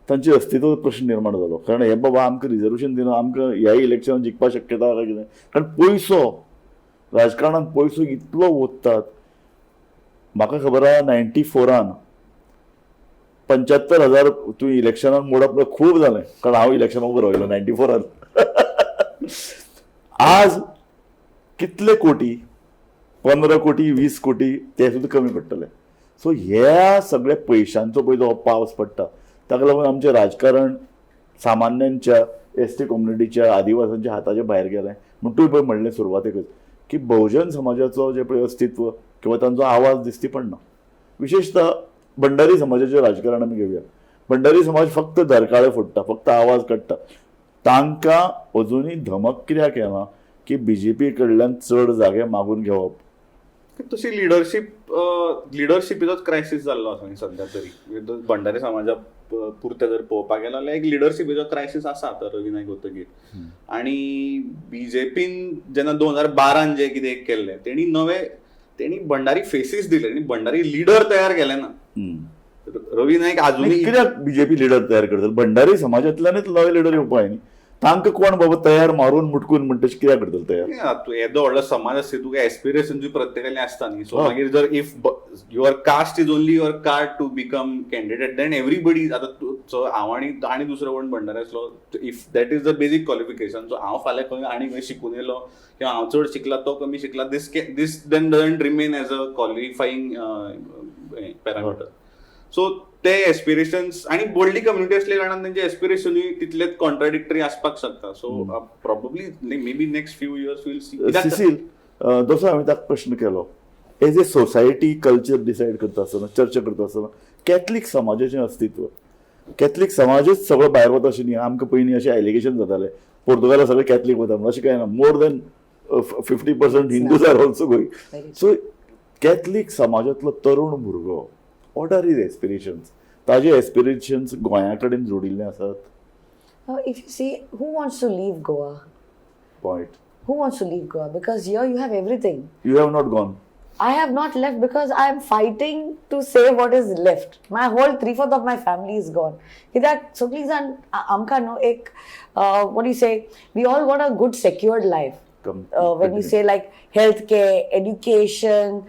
तांचे अस्तित्व प्रश्न निर्माण जालो. कारण हे बाबा आमकां रिजर्वेशन दिना, आमकां ह्या इलेक्शनान जिखपाक शक्यता काय कितें, कारण पयसो राजकारणात पयसो इतलो ओततात. म्हाका खबर आहा 94 75,000 तूं इलेक्शनान मोडप म्हळ्यार खूब जालें, कारण हांव इलेक्शनाक उबो राविल्लो 94. आज कितले कोटी, 15 कोटी 20 कोटी ते सुद्दां कमी पडटले. सो ह्या सगळ्या पयशांचो पळय जो पावस पडटा ताका लागून आमचें राजकारण सामान्यांच्या, एस टी कम्युनिटीच्या, आदिवासांच्या हाताच्या भायर गेलें. म्हण तुवें पळय म्हणलें सुरवातेकच की बहुजन समाजाचो जें पळय अस्तित्व किंवा तांचो आवाज दिश्टी पडना. विशेशतः भंडारी समाजाचें राजकारण आमी घेवया. भंडारी समाज फक्त धरकाळे फोडटा, फक्त आवाज काडटा. तांकां अजुनूय धमक कित्याक येना की बीजेपी कडल्यान चड जागे मागून घेवप? तशी लिडरशिपीचोच क्रायसीस जाल्लो आसा न्ही सध्या तरी. भंडारी समाजा पुरतें जर पळोवपाक गेलो जाल्यार एक लिडरशिपीचो क्रायसीस आसा आतां रवी नायक वतकीर. आनी बीजेपीन जेन्ना 2012 जें कितें एक केल्लें, तेणी नवे, तेणी भंडारी फेसीस दिले, तेणी भंडारी लिडर तयार केले ना. रवी नायक अजुनूय कित्याक बीजेपी लिडर तयार करतले? भंडारी समाजांतल्यानच नवे लिडर येवपा जाय न्ही. तांकां कोण बाबा तयार मारून मुटकून म्हणटा तशें कित्याक करतले तयार? तूं येदो व्हडलो समाज आसता, तुका एस्पिरेशनूय प्रत्येकाले आसता न्ही. सो मागीर जर if your caste is only your card to become candidate, then everybody, आतां तूं, हांव आनी दुसरो कोण भंडारी आसलो, if that is the basic qualification, so हांव फाल्यां खंय आनी खंय शिकून येयलो किंवा हांव चड शिकला, तो कमी शिकला, this then doesn't remain as a qualifying parameter. So ते एस्पिरेशन्स आनी व्हडली कम्युनिटी असल्या कारणान तेंचे एस्पिरेशनूय तितलेच कॉन्ट्राडिक्टरी आसपाक शकता. So probably maybe next few years we'll see. Cecil, जसो हांवें ताका प्रश्न केलो, as a society culture decide करता आसतना, चर्चा करता आसतना, कॅथलीक समाजाचें अस्तित्व, कॅथलीक समाजच सगळो भायर वता अशें न्ही. आमकां पयलीं अशें एलिगेशन जातालें, पोर्तुगाला सगळे कॅथलीक वता म्हणून. अशें कांय ना, more than 50% Hindus are also going. So Catholic समाजांतलो तरुण भुरगो, what are his aspirations? ताजे एस्पिरेशन्स गोंया कडेन जोडिल्ले आसात? If you see, who wants to leave Goa? Point. Who wants to leave Goa? Because here you have everything. You have not gone. I have not left because I am fighting to save what is left. My whole 3/4 of my family is gone. कित्याक सगळीं जाण आमकां न्हू एक, what you say, we all want a good secured life. When you say like healthcare, education,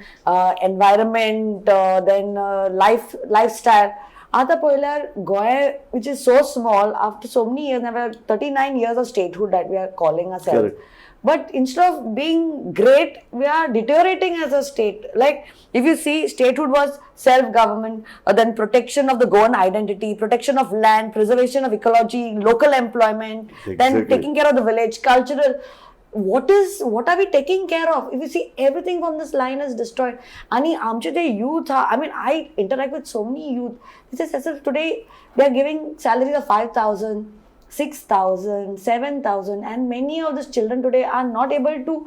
environment, then lifestyle. आतां पळयल्यार Goa, which is so small, after so many years, 39 years of statehood that we are calling ourselves. But instead of being great, we are deteriorating as a state. Like, if you see, statehood was self-government, then protection of the Goan identity, protection of land, preservation of ecology, local employment, then taking care of the village, cultural. What are we taking care of? If you see, everything from this line is destroyed. आणि आमचे जे youth, I mean, I interact with so many youth. This is as if today they are giving salaries of 5,000, 6,000, 7,000, and many of these children today are not able to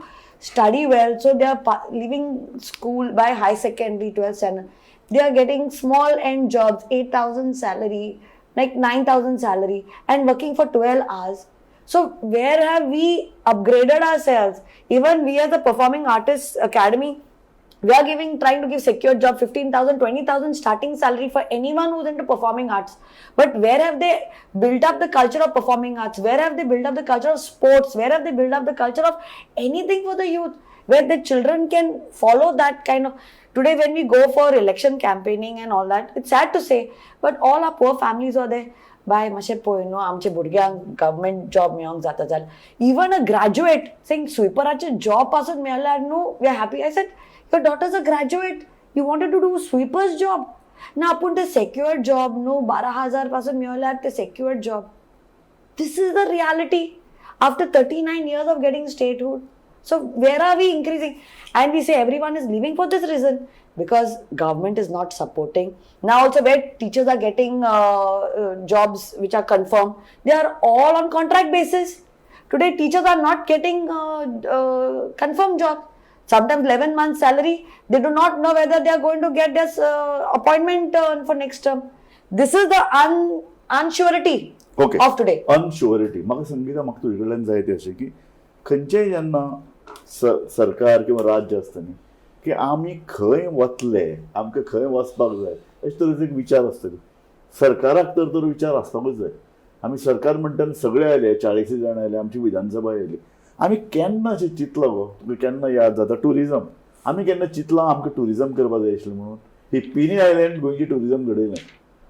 study well, so they are leaving school by high secondary, 12th standard. They are getting small end jobs, 8,000 salary, like 9,000 salary, and working for 12 hours. So where have we upgraded ourselves? Even we as a Performing Artists Academy, we are trying to give secure job, 15,000, 20,000 starting salary for anyone who's into performing arts. But where have they built up the culture of performing arts? Where have they built up the culture of sports? Where have they built up the culture of anything for the youth? Where the children can follow that kind of... Today when we go for election campaigning and all that, it's sad to say, but all our poor families are there. बाय मातशें पळय न्हू, आमच्या भुरग्यांक गव्हर्मेंट जॉब मेळोंक जाता जाल्यार, इवन अ ग्रॅज्युएट सेंग स्वीपराचे जॉब पासून मेळ्ळ्यार न्हू, we are happy. I said, your daughter's a graduate, you wanted to do sweeper's job? ना, पूण ते सेक्युअर्ड जॉब न्हू, 12,000 पासून मेळ्ळ्यार ते secured job. This is the reality after 39 years of getting statehood. So where are we increasing? And we say everyone is leaving for this reason, because government is not supporting. Now also where teachers are getting jobs which are confirmed, they are all on contract basis. Today teachers are not getting confirmed jobs. Sometimes 11 months salary, they do not know whether they are going to get this appointment for next term. This is the unsurety of today. अनश्युअरिटी. म्हाका संगीता, म्हाका तुजे कडल्यान जाय तें अशें की खंयचेय जेन्ना सरकार किंवा राज्य आसता न्ही, की आमी खंय वतले, आमकां खंय वचपाक जाय, अशे तरेचो एक विचार आसतलो. सरकाराक तर विचार आसपाकूच जाय. आमी सरकार म्हणटा सगळे आयले, 40 जाण आयले, आमची विधानसभा आयली. आमी केन्ना अशें चिंतलां गो, तुका केन्ना याद जाता टुरिजम? आमी केन्ना चिंतलां आमकां टुरिजम करपा जाय आशिल्लें म्हणून? ही पिनी आयलँड गोंयची टुरिजम घडयलें.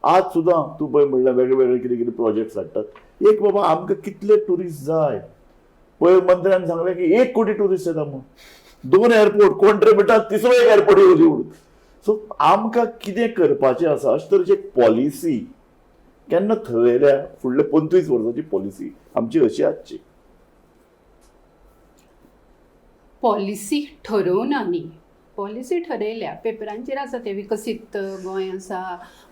आज सुद्दां तूं पळय म्हणल्यार वेगळे वेगळे कितें कितें प्रोजेक्ट्स हाडटात. एक बाबा आमकां कितले टुरिस्ट जाय? पयर मंत्र्यान सांगलें की 1 कोटी टुरिस्ट येता म्हणून. दोन एअरपोर्ट कॉन्ट्रिब्युटात, तिसरो एक एअरपोर्ट येवची म्हणून. सो आमकां कितें करपाचें आसा, अशे तरेची एक पॉलिसी केन्ना थरयल्या? फुडल्या 25 वर्साची पॉलिसी आमची अशी आसची. पॉलिसी ठरोवना न्ही, पॉलिसी ठरयल्या, पेपरांचेर आसा तें. विकसीत गोंय आसा,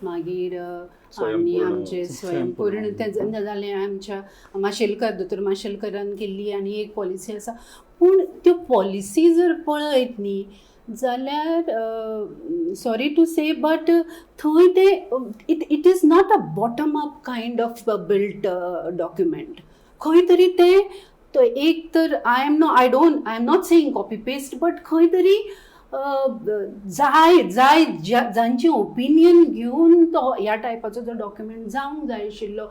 मागीर आनी स्वयंपूर्ण. आमचें स्वयंपूर्ण तें जालें. आमच्या माशेलकर, दोतोर माशेलकरान केल्ली आनी एक पॉलिसी आसा. पूण त्यो पॉलिसी जर पळयत न्ही जाल्यार, सॉरी टू से, बट थंय ते it is not a bottom up kind of built document. खंय तरी ते तो एक तर I am no I don't I am not saying copy paste, but खंय तरी जाय जाय जांचे ओपिनियन घेवन तो ह्या टायपाचो जो डॉक्युमेंट जावंक जाय आशिल्लो,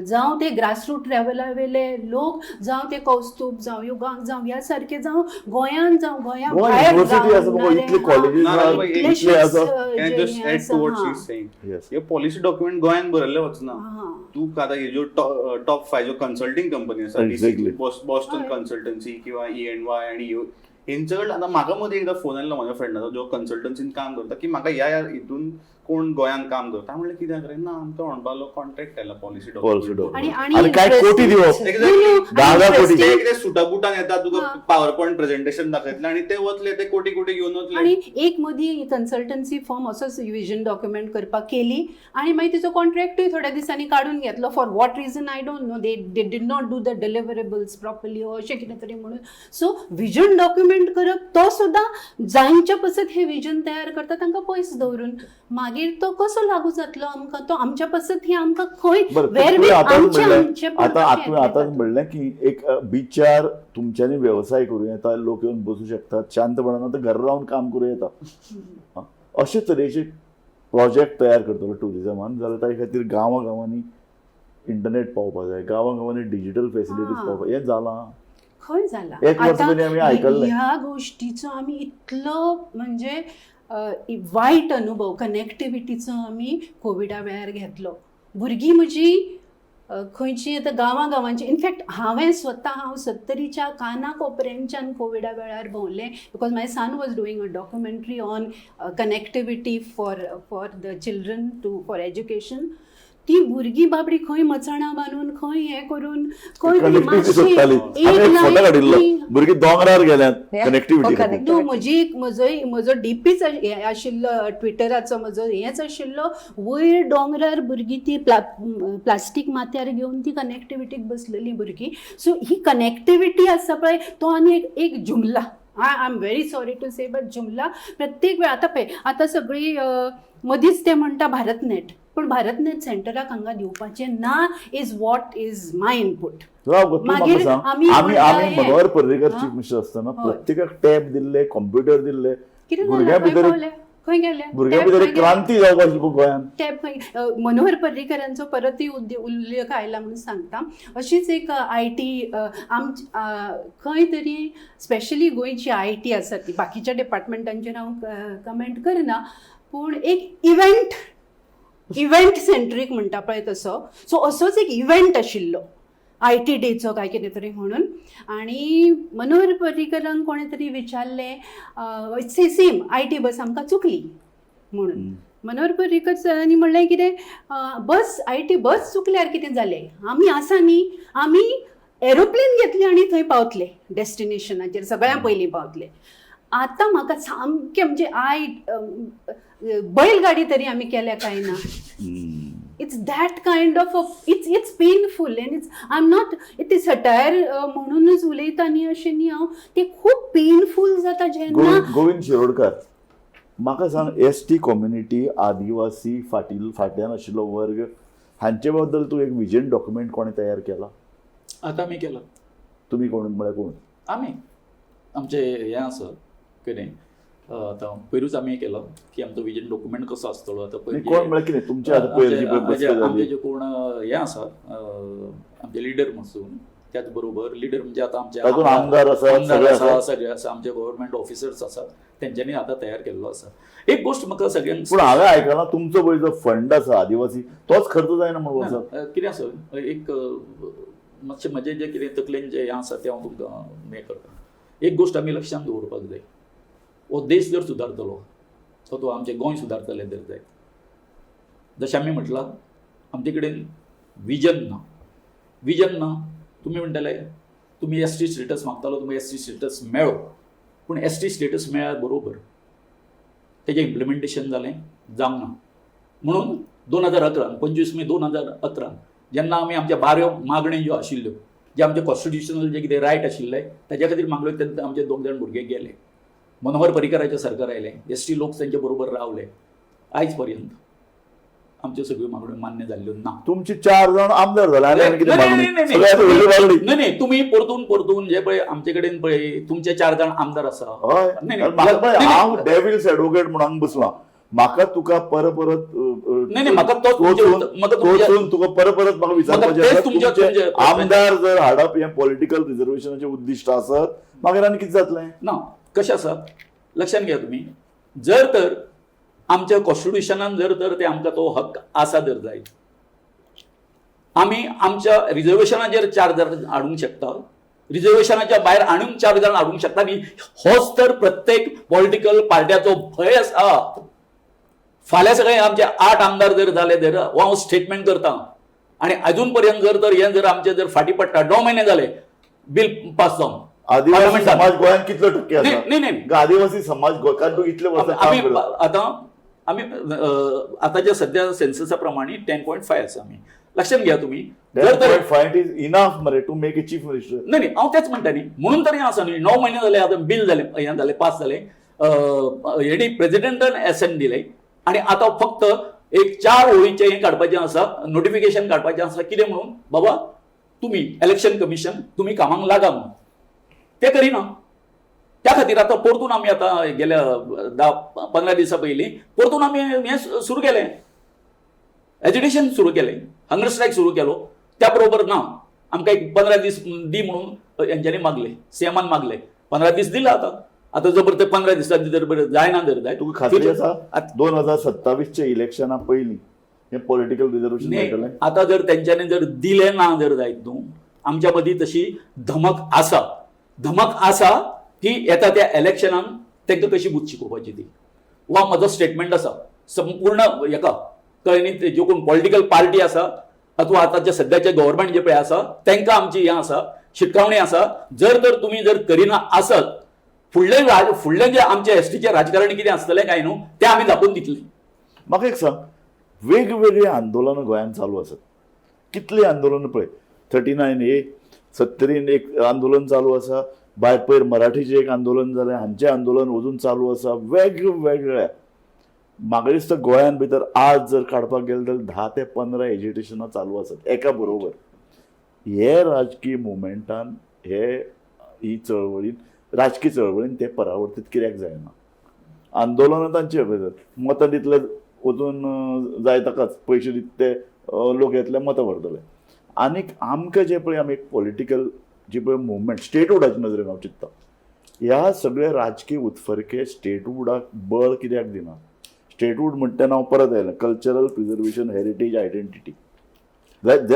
जावं ते ग्रासरूट लेवला वयले लोक, जावं ते कौस्तूब, जावं युगांक, जावं ह्या सारके, जावं गोंयांत, जावं गोंया गोवा भायर युनिव्हर्सिटी आसा मगो, इतले कॉलेजीस ना, आसा, ना, इतले आसा. Can I just add to what she's saying? Yes. हे पॉलिसी डॉक्युमेंट गोंयान बरयल्लें वचना. तूं आतां हे ज्यो टॉप फाय ज्यो कन्सल्टींग कंपनी आसा, बॉस्टन कन्सल्टन्सी किंवा ई एन वाय आनी ह्यो, हेंचे कडल्यान आतां म्हाका मदीं एकदां फोन आयलो म्हाज्या फ्रेंडाचो जो कन्सल्टन्सीन काम करता, की म्हाका ह्या ह्या हितून कोण गोंयांत काम करता. म्हणलें कित्याक रे? ना, आमकां म्हणपालो कॉन्ट्रॅक्ट आयला पॉलिसी. पॉलिसी. आणि आणि काय कोटी दिवप? 10,000 कोटी. ते कितें सुटा बुटान येता, तुका पावर पॉयंट प्रेझेंटेशन दाखयतले आणि ते वतले, ते कोटी कोटी घेवन वतले. आणि एक मदीं कन्सल्टन्सी फर्म असोच विजन डॉक्युमेंट करपाक केली आणि मागीर तिचो कॉन्ट्रॅक्टूय थोड्या दिसांनी काडून घेतलो. For what reason I don't know. They did not do the deliverables properly अशें कितें तरी म्हणून. सो विजन डॉक्युमेंट करप, तो सुद्दां जांच्या पासत हे विजन तयार करता तांकां पयस दवरून, मागीर तो कसो लागू जातलो आमकां? तो आमच्या पासत ही आमकां खंय बरं, वेर तुवें आतांच आमचे म्हणलें आमचे आतां तुवें आतांच म्हणलें की एक बिचार तुमच्यांनी वेवसाय करूं येता, लोक येवन बसूं शकतात शांतपणान, आतां घरा रावन काम करूं येता. अशे तरेचे प्रोजेक्ट तयार करतलो टुरिजमान जाल्यार ताजे खातीर गांवां गांवांनी इंटरनेट पावपा जाय, गांवां गांवांनी डिजिटल फेसिलिटीज पावपा. हें जालां? खंय जाला? एक वर्स पयलीं आमी आयकल्लें. ह्या गोष्टीचो आमी इतलो म्हणजे वायट अनुभव कनेक्टिविटीचो आमी कोविडा वेळार घेतलो. भुरगीं म्हजी खंयची आतां गांवां गांवांची, इनफॅक्ट हांवें स्वता, हांव सत्तरीच्या काना कोपऱ्यांच्यान कोविडा वेळार भोंवलें, because my son was doing a documentary on connectivity for the children to for education. ती भुरगीं बाबडी खंय मचणां बांदून, खंय हें करून, खंय तरी कनेक्टिविटी मातशी सोदताली. एक आमी एक फोटो लायन काडिल्लो, ती भुरगीं दोंगरार गेल्यात कनेक्टिविटी Oh, खातीर. connect. न्हू, म्हजी एक म्हजो म्हजो डीपीच आशिल्लो ट्विटराचो, म्हजो हेंच आशिल्लो, वयर दोंगरार भुरगीं ती प्लास्टीक माथ्यार घेवन ती कनेक्टिविटीक बसलेली भुरगीं. सो ही कनेक्टिविटी आसा पळय, तो आनी एक एक जुमला. I am very sorry to say, but जुमला प्रत्येक वेळ. आतां पळय, आतां सगळीं मदींच ते म्हणटा भारत नेट, पूण भारत नेट सेंटराक हांगा दिवपाचें ना is what is my input. राव गो, तूं म्हाका मागीर सांग, आमी आमी म्हणटा आमी हें. मनोहर पर्रीकर हा? चीफ मिनिस्टर आसतना प्रत्येकाक टॅब दिल्ले, कॉम्प्युटर दिल्ले. कितें जालें? भुरग्यां खंय भितर पावले? खंय गेले? भुरग्यां टॅब भितर खंय एक गेले? क्रांती जावपाक आशिल्ली गोंयांत. टॅब खंय? मनोहर पर्रीकरांचो परतय उल्लेख आयला म्हणून सांगता. अशीच एक I T आम खंय तरी, स्पेशली गोंयची I T आसा ती, बाकीच्या डिपार्टमेंटांचेर हांव कमेंट करना, पूण एक इव्हेंट सेंट्रीक म्हणटा पळय तसो. सो असोच एक इव्हेंट आशिल्लो I T डेचो काय कितें तरी म्हणून, आनी मनोहर पर्रीकरांक कोणें तरी विचारलें, सेम I T बस आमकां चुकली म्हणून. मनोहर पर्रीकर सरांनी म्हणलें कितें, बस I T बस चुकल्यार कितें जालें, आमी आसा न्ही, आमी एरोप्लेन घेतले आनी थंय पावतले, डेस्टिनेशनाचेर सगळ्यां पयलीं पावतले. आतां म्हाका सामकें म्हणजे I बैलगाडी तरी आमी केल्या काय ना? It's that kind of it's painful and it's I am not it is satire म्हणूनच उलयता न्ही अशें न्ही हांव. ते खूब पेनफूल जाता जेन्ना गोविंद गोविंद शिरोडकर, म्हाका सांग, एस टी कम्युनिटी, आदिवासी, फाटील फाटल्यान आशिल्लो वर्ग, हांचे बद्दल तूं एक विजन डॉक्युमेंट कोणें तयार केला? आतां आमी केला. तुमी कोण म्हळ्यार कोण? आमी आमचे हें आसा कितें, आतां पयरूच आमी केलो की आमचो विजन डॉक्युमेंट कसो आसतलो आतां पयर नाही, कोण म्हळ्यार कितें तुमचे आतां पयर जी पळय बसका आमचे जाली जे कोण हे आसा, आमचे लिडर म्हणसून त्याच बरोबर लिडर म्हणजे आतां आमचे तातूंत आमदार आसात, आमदार सगळे आसा, आसात. सगळे आसा, आमचे गव्हर्मेंट ऑफिसर्स आसात, तेंच्यांनी आतां तयार केल्लो आसा. एक गोश्ट म्हाका सगळ्यांक पूण हांवें आयकलां तुमचो पळय जो फंड आसा आदिवासी तोच खर्च जायना म्हणून ना, वर्साक. कितें आसा, एक मातशें म्हजें जें कितें तकलेन जें हें आसा तें हांव तुमकां हें करता. एक गोश्ट आमी लक्षांत दवरपाक जाय, हो देश जर सुदारतलो अथवा आमचें गोंय सुदारतलें जर जायत, जशें आमी म्हटलां आमचे कडेन विजन ना. विजन ना, तुमी म्हणटले तुमी एस टी स्टेटस मागतालो, तुमकां एस टी स्टेटस मेळ्ळो, पूण एस टी स्टेटस मेळ्ळ्या बरोबर तेजें इम्प्लिमेंटेशन जालें जावंक ना. म्हणून 2011 25 मे 2011 जेन्ना आमी आमच्या बाऱ्यो मागण्यो ज्यो आशिल्ल्यो, जे आमचे कॉन्स्टिट्युशनल जे कितें रायट आशिल्ले ताज्या खातीर मागल्यो, तेन्ना आमचे दोग जाण भुरगे गेले. मनोहर पर्रीकराचें सरकार आयलें, एस टी लोक तांचे बरोबर रावले. आयज पर्यंत आमच्यो सगळ्यो मागण्यो मान्य जाल्ल्यो ना. तुमचे 4 जाण आमदार जाले आनी आनी कितें नाही, मागणी? नाही, नाही, सगळ्यात व्हडली मागणी. नाही नाही, तुम्ही परतून परतून जे पळय आमचे कडेन पळय तुमचे 4 जाण आमदार आसा. हय, नाही, कारण म्हाका पळय, नाही, हांव डेविल्स एडवोकेट म्हणून हांगा बसलां. म्हाका तुका परत परत नाही, नाही, म्हाका तोच म्हाका तुमचे- टोचून तुका परत परत म्हाका विचारपाचें तेच आसा, तुमच्या- तुमचे तुमचे- आमदार जर हाडप हें पॉलिटिकल रिजर्वेशनाचें उद्दिश्ट आसत मागीर आनी कितें जातलें? ना, कशें आसा लक्षात घ्या तुमी, जर तर आमच्या कॉन्स्टिट्युशनान जर तर ते आमकां तो हक्क आसा जर जायत, आमी आमच्या रिजर्वेशनाचेर 4 जाण हाडूंक शकता, रिजर्वेशनाच्या भायर आनीक 4 जाण हाडूंक शकता. आनी होच तर प्रत्येक पॉलिटिकल पार्ट्याचो भंय आसा. फाल्यां सगळे आमचे 8 आमदार जर जाले जर, हो हांव स्टेटमेंट करता, आनी अजून पर्यंत जर तर हें जर आमचें जर फाटीं पडटा, 9 म्हयने जाले बील पास जावन आदिवासी पार्लमेंटात. समाज गोंयांत कितलो टक्के आसा? नाही, नाही, नाही. आदिवासी समाज गोंयांत तूं इतले वर्सां काम आमी करता. आतां आमी आतांच्या सद्या सेन्ससा प्रमाणे 10.5 आसा. आमी लक्षात घ्या तुमी, जर तर 10.5 is enough मरे to make a chief minister. नाही नाही, हांव तेच म्हणटा न्ही, म्हणून तरी आसा न्ही. 9 म्हयने जाले आतां बील जालें, हें जालें, पास जालें, हेणी प्रेजिडेंटान एसेंट दिलें, आनी आतां फक्त एक 4 ओळीचें हें काडपाचें आसा, नोटिफिकेशन काडपाचें आसा, कितें म्हणून बाबा तुमी इलेक्शन कमिशन तुमी कामाक लागा म्हणून. तें करिना. त्या खातीर आतां परतून आमी आतां गेल्या 10-15 दिसां पयलीं परतून आमी हें सुरू केलें, एज्युकेशन सुरू केलें, हंगर स्ट्रायक सुरू केलो. त्या बरोबर ना आमकां एक 15 दीस दी म्हणून हेंच्यांनी मागले, सीएमान मागले, 15 दीस दिले. आतां आतां जर ते 15 दिसांनी जर बरें जायना जर जाय, तुका खात्री आसा आत- 2027 इलेक्शना पयलीं हें पॉलिटिकल रिजर्वेशन न्ही, मेळटलें? आतां जर तेंच्यांनी जर दिलें ना जर जायत न्हू, आमच्या मदीं तशी धमक आसा, धमक आसा की येता त्या इलेक्शनाक तांकां कशी बूथ शिकोवपाची ती. वा म्हजो स्टेटमेंट आसा संपूर्ण हेका, कळ्ळें न्ही, ते ज्यो कोण पॉलिटिकल पार्टी आसा अथवा आतांचे सद्याचे गव्हर्मेंट जे पळय आसा तांकां आमची हें आसा, शिटकावणी आसा, जर तर तुमी जर करिना आसत फुडले फुडले जे आमचे एसटीचे राजकारणी कितें आसतलें काय न्हू तें आमी दाखोवन दितले. म्हाका एक सांग, वेगवेगळीं आंदोलनां गोंयांत चालू आसात, कितलीं आंदोलनां पळय, 39A सत्तरीन एक आंदोलन चालू आसा, भायर पयर मराठीचें एक आंदोलन जालें, हांचें आंदोलन अजून चालू आसा, वेगवेगळ्या. म्हाका दिसता गोंयांत भितर आज जर काडपाक गेले जाल्यार 10 ते 15 एजिटेशनां चालू आसात एका बरोबर. हे राजकीय मुवमेंटान हे ही चळवळीन, राजकीय चळवळीन ते परावर्तीत कित्याक जायना? आंदोलनां तांची मतां दितले वचून जाय ताकाच पयशे दित ते लोक येतले मतां व्हरतले. आनीक आमकां जे पळय आमी एक पॉलिटिकल जी पळय मुवमेंट स्टेटहुडाच्या नदरेन हांव चिंत्ता, ह्या सगळे राजकीय उत्फर्के स्टेटहुडाक बळ कित्याक दिना? स्टेटहूड म्हणटा तेन्ना हांव परत आयलें, कल्चरल प्रिजर्वेशन, हेरिटेज, आयडेंटिटी,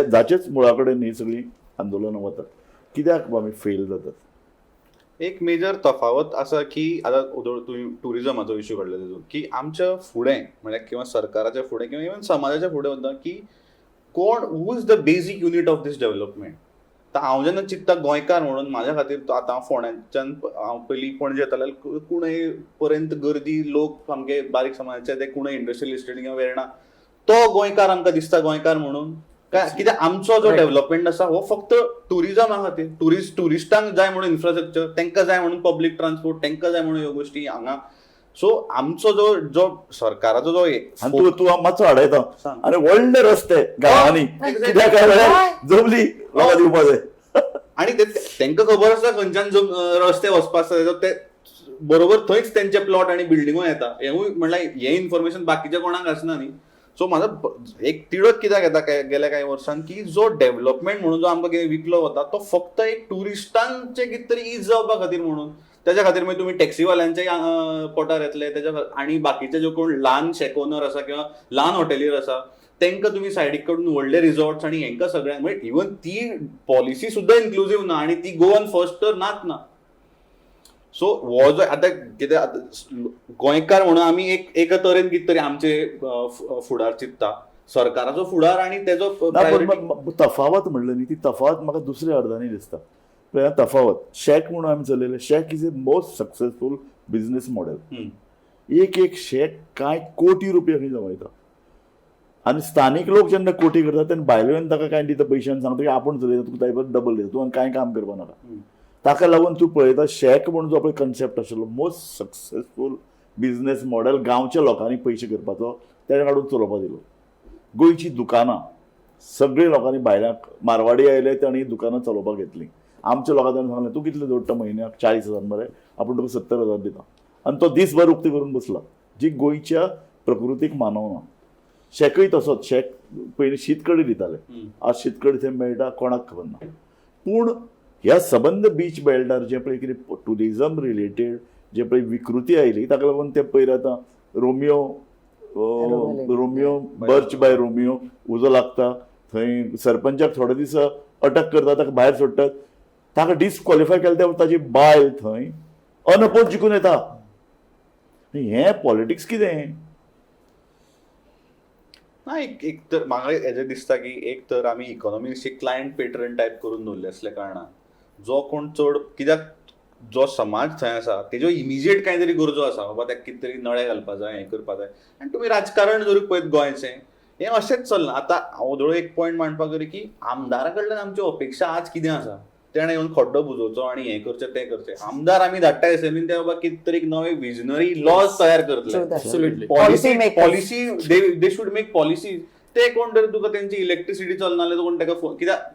जाचेच मुळा कडेन ही सगळीं आंदोलनां वतात, कित्याक आमी फेल जातात? एक मेजर तफावत आसा की आतां तुवें टुरिजमाचो इश्यू काडलो तितून की आमच्या फुडें म्हळ्यार किंवा सरकाराच्या फुडें किंवा इवन समाजाच्या फुडें वता की कोण, who is the basic unit of this development. तर हांव जेन्ना चिंत्ता गोंयकार म्हणून म्हाज्या खातीर तो आतां हांव फोंड्याच्यान हांव पयलीं पणजे येताले, कुणय पर्यंत गर्दी, लोक सामके बारीक समाजाचे, ते कुणय इंडस्ट्रियल इस्टेट किंवा वेर्णा, तो गोंयकार आमकां दिसता गोंयकार म्हणून काय कित्याक आमचो जो डेव्हलपमेंट आसा हो फक्त टुरिजमा खातीर, ट्युरिस्टांक जाय म्हणून इन्फ्रास्ट्रक्चर, तांकां जाय म्हणून पब्लीक ट्रान्सपोर्ट, तांकां जाय म्हणून ह्यो गोश्टी हांगा. सो आमचो जो जो सरकाराचो जो आनी तूं मातसो आडयता, आनी व्हडले रस्ते गांवांनी कित्याक काय म्हळ्यार जमली लोकां दिवपा जाय. आनी तांकां खबर आसता खंयच्यान रस्ते वचपा आसता ते बरोबर थंयच तेंचे प्लॉट आनी बिल्डिंगो येता. हेंवूय म्हणल्यार हें इन्फॉर्मेशन बाकीच्या कोणाक आसना न्ही. सो म्हाजो एक तिडक कित्याक येता गेल्या कांय वर्सांत की जो डेव्हलपमेंट म्हणून जो आमकां कितें विकलो वता तो फक्त एक ट्युरिस्टांचे कितें तरी is जावपा खातीर म्हणून, तेज्या खातीर मागीर तुमी टॅक्सीवाल्यांचे पोटार येतले तेज्या आनी बाकीचे जे कोण ल्हान शॅक ओनर आसा किंवा ल्हान हॉटेलीर आसा तांकां तुमी सायडीक काडून व्हडले रिजॉर्ट्स आनी हेंकां सगळ्यांक, म्हणजे इवन ती पॉलिसी सुद्दां इन्क्लुजीव ना आनी ती गोवन फर्स्ट तर नाच ना. सो हो जो आतां कितें आतां गोंयकार म्हणून आमी एक एका तरेन कितें तरी आमचे फुडार चिंतता, सरकाराचो फुडार आनी तेजो ना, पण priority. तफावत म्हणलें न्ही, ती तफावत म्हाका दुसऱ्या अर्दांनी दिसता. पळय तफावत शॅक म्हणून आमी चलयलें, shack is a most successful business model. एक एक शॅक कांय कोटी रुपया खंय जमयता आनी स्थानीक लोक जेन्ना कोटी करतात तेन्ना भायले वयल्यान ताका कांय दिता पयशे आनी सांगता की आपूण चलयता, तुका ताजे परस डबल दिता, तूं आनी कांय काम करपा नाका. ताका लागून तूं पळयता शॅक म्हणून जो पळय कन्सेप्ट आशिल्लो मोस्ट सक्सेसफूल बिजनेस मॉडेल गांवच्या लोकांनी पयशे करपाचो तेणें काडून चलोवपाक दिलो. गोंयची दुकानां सगळीं लोकांनी भायल्यांक मारवाडी आयले तांणी दुकानां चलोवपाक घेतलीं. आमच्या लोकांक ताणें सांगलें तूं कितले जोडटा म्हयन्याक, 40,000 मरे, आपूण तुका 70,000 दिता, आनी तो दीसभर उक्ती करून बसला, जी गोंयच्या प्रकृतीक मानवना. शॅकय तसोच, शॅक पयलीं शीत कडी दिताले, आज शीत कडी थंय मेळटा कोणाक खबर ना. पूण ह्या सबंद बीच बेल्टार जें पळय कितें ट्युरिजम रिलेटेड जे पळय विकृती आयली ताका लागून ते पयर आतां Romeo Romeo birch by Romeo उजो लागता, थंय सरपंचाक थोडे दीस अटक करता, ताका भायर सोडटात, ताका डिसक्वॉलिफाय केलें त्या ताजी बायल थंय अनअपोज जिखून येता. हें पॉलिटिक्स कितें? ना, एक एक तर म्हाका हेजें दिसता की एक तर आमी इकॉनॉमी अशी क्लायंट पेट्रन टायप करून दवरले असल्या कारणान जो कोण चड कित्याक जो समाज थंय आसा तेज्यो इमिजिएट कांय तरी गरजो आसा, बाबा ताका कितें तरी नळे घालपा जाय, हें करपा जाय. आनी तुमी राजकारण जरी पळयत गोंयचें हें अशेंच चल्लां. आतां हांव धोळ एक पॉयंट मांडपाक जाय की आमदारा कडल्यान आमच्यो अपेक्षा आज कितें आसा, तेणें येवन खड्डो बुजोवचो आनी हें करचें तें करचें. आमदार आमी धाडटा एसेंब्लीन ते बाबा कितें तरी एक नवे विजनरी लॉज तयार करतले. Absolutely. Policy Policy makers. Policy they should make policy. ते कोण तरी तुका तेंची इलेक्ट्रिसिटी चलना जाल्यार कोण ताका फोन कित्याक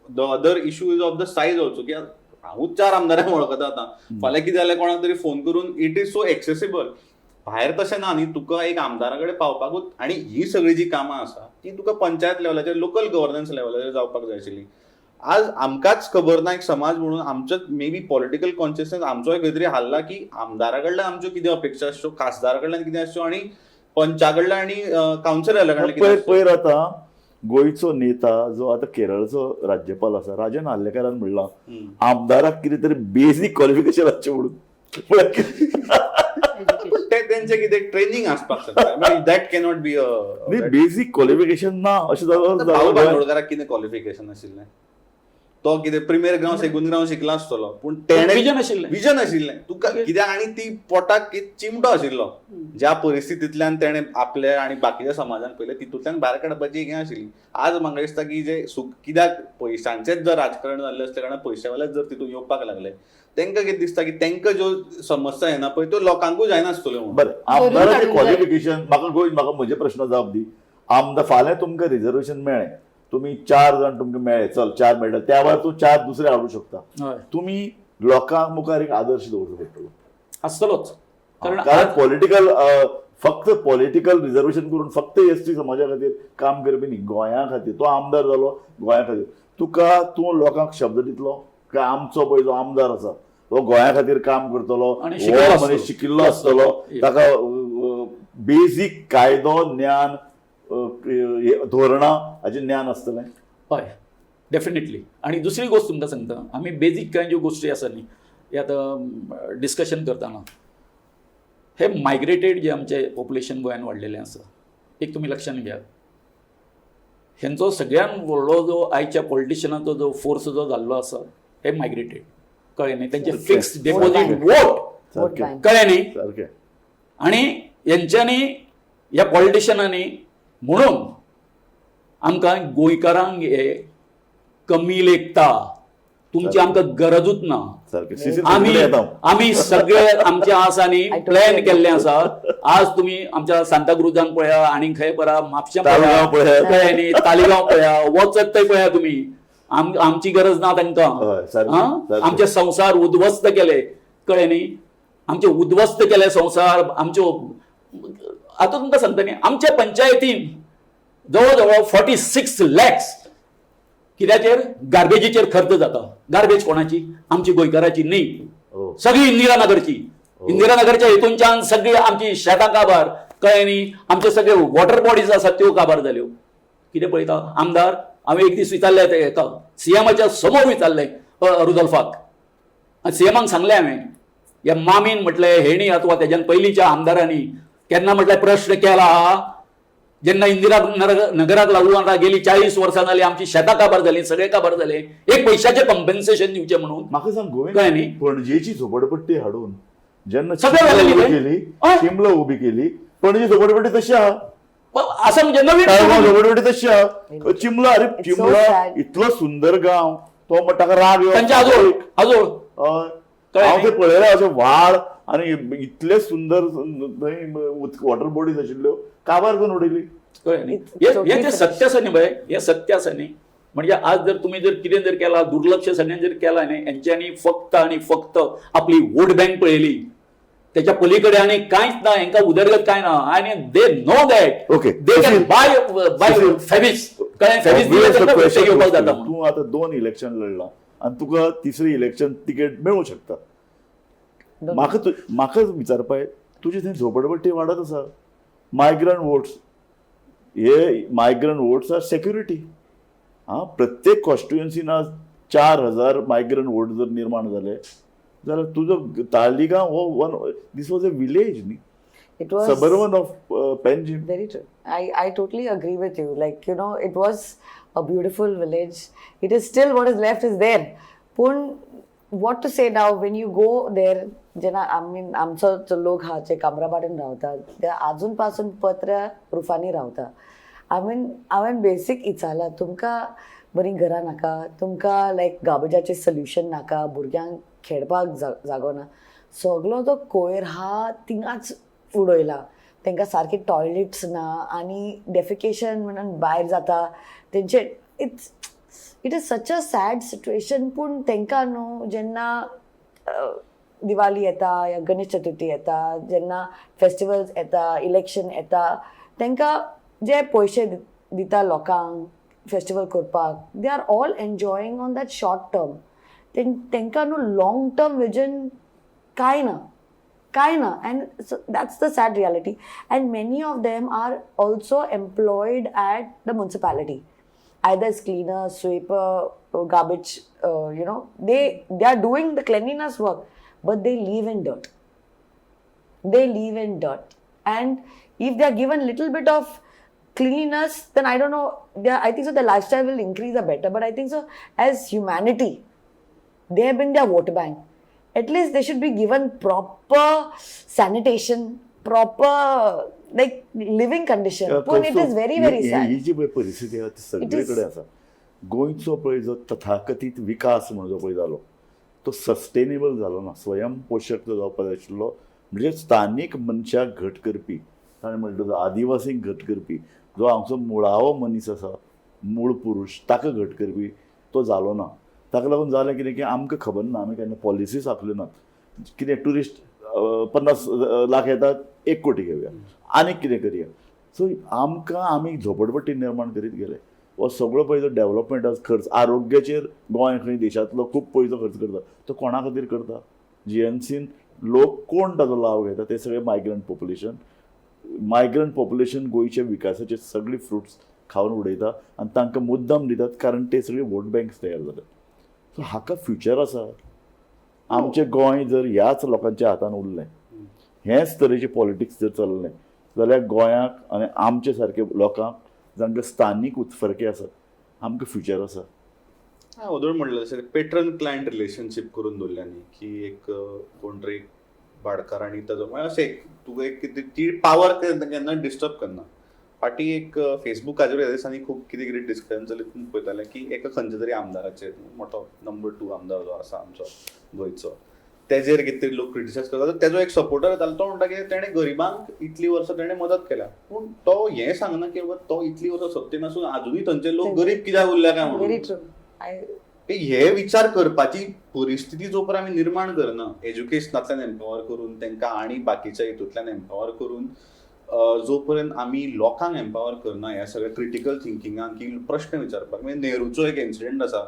the other issue is of the size also कित्याक हांवूच 4 आमदारांक वळखता आतां, फाल्यां कितें जाल्यार कोणाक तरी फोन करून it is so accessible. भायर तशें ना न्ही, तुका एक आमदारा कडेन पावपाकूच, आनी ही सगळी जी कामां आसा ती तुका पंचायत लेवलाचेर लोकल गव्हर्नन्स लेवलाचेर जावपाक जाय आशिल्ली. आज आमकांच खबर ना एक समाज म्हणून आमचोच मे बी पॉलिटिकल कॉन्शियसनेस आमचोय खंय तरी हाल्ला की आमदारा कडल्यान आमच्यो कितें अपेक्षा आसच्यो, खासदारा कडल्यान कितें आसच्यो आनी पंचा कडल्यान आनी कावन्सिलरा कडल्यान कितें पयर आसच्यो. पयर आतां गोंयचो नेता जो आतां केरळचो राज्यपाल आसा राजन आर्लेकारान म्हणलां आमदाराक कितें तरी बेजीक क्वॉलिफिकेशन आसचें म्हणून. पूण ते तेंचें कितें ट्रेनींग आसपाक शकता, that cannot be a न्ही बेजीक क्वॉलिफिकेशन ना अशें भाऊ जाल्यार बांदोडकाराक कितें क्वॉलिफिकेशन आशिल्लें, तो कितें प्रिमियर ग्राउंड सेगूंद ग्राउंड शिकला आसतलो, पूण तेणें विजन आशिल्लें. विजन आशिल्लें तुका कित्याक, आनी ती पोटाक एक चिमटो आशिल्लो ज्या परिस्थितींतल्यान तेणें आपल्या आनी बाकीच्या समाजान पळयलें तितूंतल्यान भायर काडपाची एक हें आशिल्ली. आज म्हाका दिसता की जे सुख कित्याक पयशांचेच जर राजकारण जाल्लें आसल्या कारणान पयशावालेच जर तितून येवपाक लागले तांकां कितें दिसता की तांकां ज्यो समस्या येना पळय त्यो लोकांकूय जायनासतल्यो म्हणून. बरें, आमदाराचें काडूंक जाय. क्वॉलिफिकेशन म्हाका गोंय म्हाका म्हजे प्रश्न जाप दी. आमदार फाल्यां तुमकां रिजर्वेशन मेळ्ळें, तुमी 4 जाण तुमकां मेळ्ळे, चल 4 मेळटा, त्या वेळार तूं 4 दुसरे हाडूंक शकता. तुमी लोकां मुखार एक आदर्श दवरचो पडटलो आसतलोच, कारण पॉलिटिकल फक्त पॉलिटिकल रिजर्वेशन करून फक्त एस टी समाजा खातीर काम करपी न्ही, गोंया खातीर तो आमदार जालो गोंया खातीर. तुका तूं लोकांक शब्द दितलो काय आमचो पळय जो आमदार आसा तो गोंया खातीर काम करतलो, आनी शिकिल्लो हो मनीस शिकिल्लो आसतलो, ताका बेजीक कायदो ज्ञान धोरणां हाचें ज्ञान आसतलें. हय, डेफिनेटली. आनी दुसरी गोश्ट तुमकां सांगता, आमी बेजीक कांय ज्यो गोश्टी आसा न्ही हे आतां डिस्कशन करतना हे मायग्रेटेड जे आमचे पॉप्युलेशन गोंयान वाडलेलें आसा, एक तुमी लक्षान घेयात, हेंचो सगळ्यान व्हडलो जो आयच्या पॉलिटिशनाचो जो फोर्स जो जाल्लो आसा हे मायग्रेटेड, कळ्ळें न्ही, तेंचे फिक्स डेपोजीट वोट, कळ्ळें न्ही. सारकें. आनी हेंच्यांनी ह्या पॉलिटिशनांनी म्हणून आमकां गोंयकारांक हे कमी लेखता, तुमची आमकां गरजूच ना. आमी आमी सगळे आमचे आसा न्ही प्लॅन केल्ले आसा. आज तुमी आमच्या सांताक्रुजान पळया, आनी खंय पळया, म्हापशा पळया, कळ्ळें न्ही, तालिगांव पळया, वचत थंय पळया तुमी, आमची गरज ना तांकां. आमचे संवसार उद्ध्वस्त केले, कळ्ळें न्ही, आमचे उद्ध्वस्त केले संवसार आमच्यो. आतां तुमकां सांगता न्ही, आमच्या पंचायतीन जवळ जवळ 46 लॅक्स कित्याचेर, गार्बेजीचेर खर्च जाता. गार्बेज कोणाची? आमची गोंयकाराची न्ही. हो. सगळी इंदिरा नगरची. इंदिरा नगरच्या हितूनच्यान सगळी आमची शेतां काबार, कळ्ळें न्ही? आमचे सगळे वॉटर बॉडीज आसात त्यो काबार जाल्यो. कितें पळयता आमदार? हांवें एक दीस विचारलें ते हेका, सीएमाच्या समोर विचारलें रुदोल्फाक आनी सीएमाक सांगलें हांवें, ह्या मामीन म्हटलें हेणी अथवा तेज्यान पयलींच्या आमदारांनी केन्ना म्हटल्यार प्रश्न केला जेन्ना इंदिरा नगराक लागून आतां गेली 40 वर्सां जाली, आमची शेतां काबार जाली, सगळे काबार जाले, एक पयशाचें कॉम्पेन्सेशन दिवचें म्हणून. म्हाका सांग कळ्ळें गोविंद, न्ही? पणजेची झोपडपट्टी हाडून जेन्ना सगळें चिमला जालें उबी न्ही? केली, हय. चिमला उबी केली, पणजी झोपडपट्टी तशी आहा. असं म्हणजे नवीन ताळगांव झोपडपट्टी तशी आहा. चिमला, अरे It's so Chimla sad. इतलो सुंदर गांव, तो म्हणटा ताका राग येवप. तांचे आजोळ आजोळ. हय. कळ्ळें हांव ते न्ही? पळयलें अशें व्हाळ आनी इतले सुंदर वॉटर बॉडीज आशिल्ल्यो काबार करून उडयली. कळ्ळें न्ही? It's totally हे जे सत्य आसा न्ही बाय, हे सत्य आसा न्ही. म्हणजे आज जर तुम्ही जर कितें जर केला, दुर्लक्ष सगळ्यांनी जर केला न्ही, हेंच्यांनी फक्त आणि फक्त आपली वोट बँक पळयली, त्याच्या पलीकडे आणि कांयच ना. हेंका उदरगत काय ना आणि they know that they can buy by Sushil. फेवीस. कळ्ळें? फेवीस दिले तांकां पयशे घेवपाक जाता म्हणून. तूं आतां दोन इलेक्शन लढला आनी तुका तिसरी इलेक्शन तिकेट मेळूं शकता. म्हाका तूं म्हाका विचारपाक, तुजी थंय झोपडपट्टी वाडत आसा, मायग्रंट वोट्स हे, मायग्रंट वोट्स आर सेक्युरिटी. आं, प्रत्येक कॉन्स्टिट्युएन्सीन आज 4000 मायग्रंट वोट जर निर्माण जाले जाल्यार तुजो तालिगांव हो one, this was a village न्ही? It was suburban of Panjim. Very true. I totally agree with you. Like, it was a beautiful village. It is still, what is left is there. पूण what to say now, when you go there, जेन्ना आमी आमचो जो लोक आहा जे कामराबाडीन रावतात, ते आजून पासून पत्र्या रुफांनी रावता. I mean, हांवें बेसीक विचारलां, तुमकां बरीं घरां नाका? तुमकां लायक गार्बेजाचें सोल्युशन नाका? भुरग्यांक खेळपाक जागो ना? सगलो तो कोयर हा थिंगाच उडयला. तांकां सारके टॉयलेट्स ना आनी डेफिकेशन म्हणून भायर जाता तेंचे. It is such a sad situation. पूण तांकां न्हू जेन्ना दिवाळी येता या गणेश चतुर्थी येता, जेन्ना फेस्टिवल्स येता, इलेक्शन येता, तांकां जे पयशे दिता लोकांक फेस्टिवल करपाक, they are all enjoying on that short term. तांकां न्हू लाँग टर्म विजन कांय ना, काय ना. And that's the sad reality. And many of them are also employed at the municipality, either as cleaner, sweeper, garbage, they are doing the cleanliness work, but they live in dirt. They live in dirt. And if they are given little bit of cleanliness, then I don't know, I think so the lifestyle will increase a better. But I think so as humanity, they have been their vote bank. At least they should be given proper sanitation, proper like living condition. पण it is very very sad. ही जी पळय परिस्थिती आहा ती सगळे कडेन आसा. गोंयचो पळय जो तथाकथीत विकास म्हणून जो पळय जालो, तो सस्टेनेबल जालो ना. स्वयंपोशक जो जावपाक जाय आशिल्लो, म्हणजे स्थानीक मनशाक घट करपी, ताणें म्हणटा जो आदिवासींक घट करपी, जो आमचो मुळावो मनीस आसा, मूळ पुरूश, ताका घट करपी, तो जालो ना. ताका लागून जालें कितें की आमकां खबर ना, आमी केन्ना पॉलिसीस आखल्यो नात. कितें ट्युरिस्ट 50 लाख येतात, 1 कोटी घेवया, आनीक कितें करया. सो आमकां आमी झोपडपट्टी निर्माण करीत गेले. हो सगळो पळय जो डेव्हलपमेंटाचो खर्च आरोग्याचेर, गोंय खंय देशांतलो खूब पयसो खर्च करता, तो कोणा खातीर करता? जीएमसीन लोक कोण ताजो लाव घेता? ते सगळे मायग्रंट पॉप्युलेशन. मायग्रंट पॉप्युलेशन गोंयच्या विकासाचे सगळे फ्रुट्स खावन उडयता आनी तांकां मुद्दम दितात, कारण ते सगळे वोट बँक्स तयार जातात. सो हाका फ्युचर आसा? आमचें गोंय जर ह्याच लोकांच्या हातान उरलें, हेच तरेचे पॉलिटिक्स जर चल्लें जाल्यार गोंयाक आनी आमचे सारके लोकांक जांकां स्थानीक उत्फर्के आसात, आमकां फ्युचर आसा? हा, ओदोळ म्हणलं तशें पेट्रन क्लायंट रिलेशनशीप करून दवरल्या न्ही की एक कोण तरी भाडकार आनी ताजो, म्हळ्यार अशें एक तुका एक कितें ती पावर केन्ना डिस्टर्ब करना. फाटीं एक फेसबुकाचेर ह्या दिसांनी खूब कितें कितें डिस्कशन चल्लें, तितून पळयतालें की एका खंयच्या तरी आमदाराचेर, मोठो नंबर टू आमदार जो आसा आमचो गोंयचो, तेजेर कितें तरी लोक क्रिटिसायज करता. तेजो एक सपोर्टर येतालो, तो म्हणटा की तेणें गरिबांक इतलीं वर्सां तेणें मदत केल्या, पूण तो हें सांगना की बाबा तो इतलीं वर्सां सत्तेन आसून आजुनूय थंयचे लोक गरीब कित्याक उरल्या काय म्हणून. Very true. I की हे विचार करपाची परिस्थिती जो पर्यंत आमी निर्माण करना, एज्युकेशनांतल्यान एम्पावर करून तांकां आनी बाकीच्या हितूंतल्यान एम्पावर करून जो पर्यंत आमी लोकांक एम्पावर करना ह्या सगळ्या क्रिटिकल थिंकिंगान की प्रश्न विचारपाक, म्हणजे नेहरूचो एक इन्सिडंट आसा,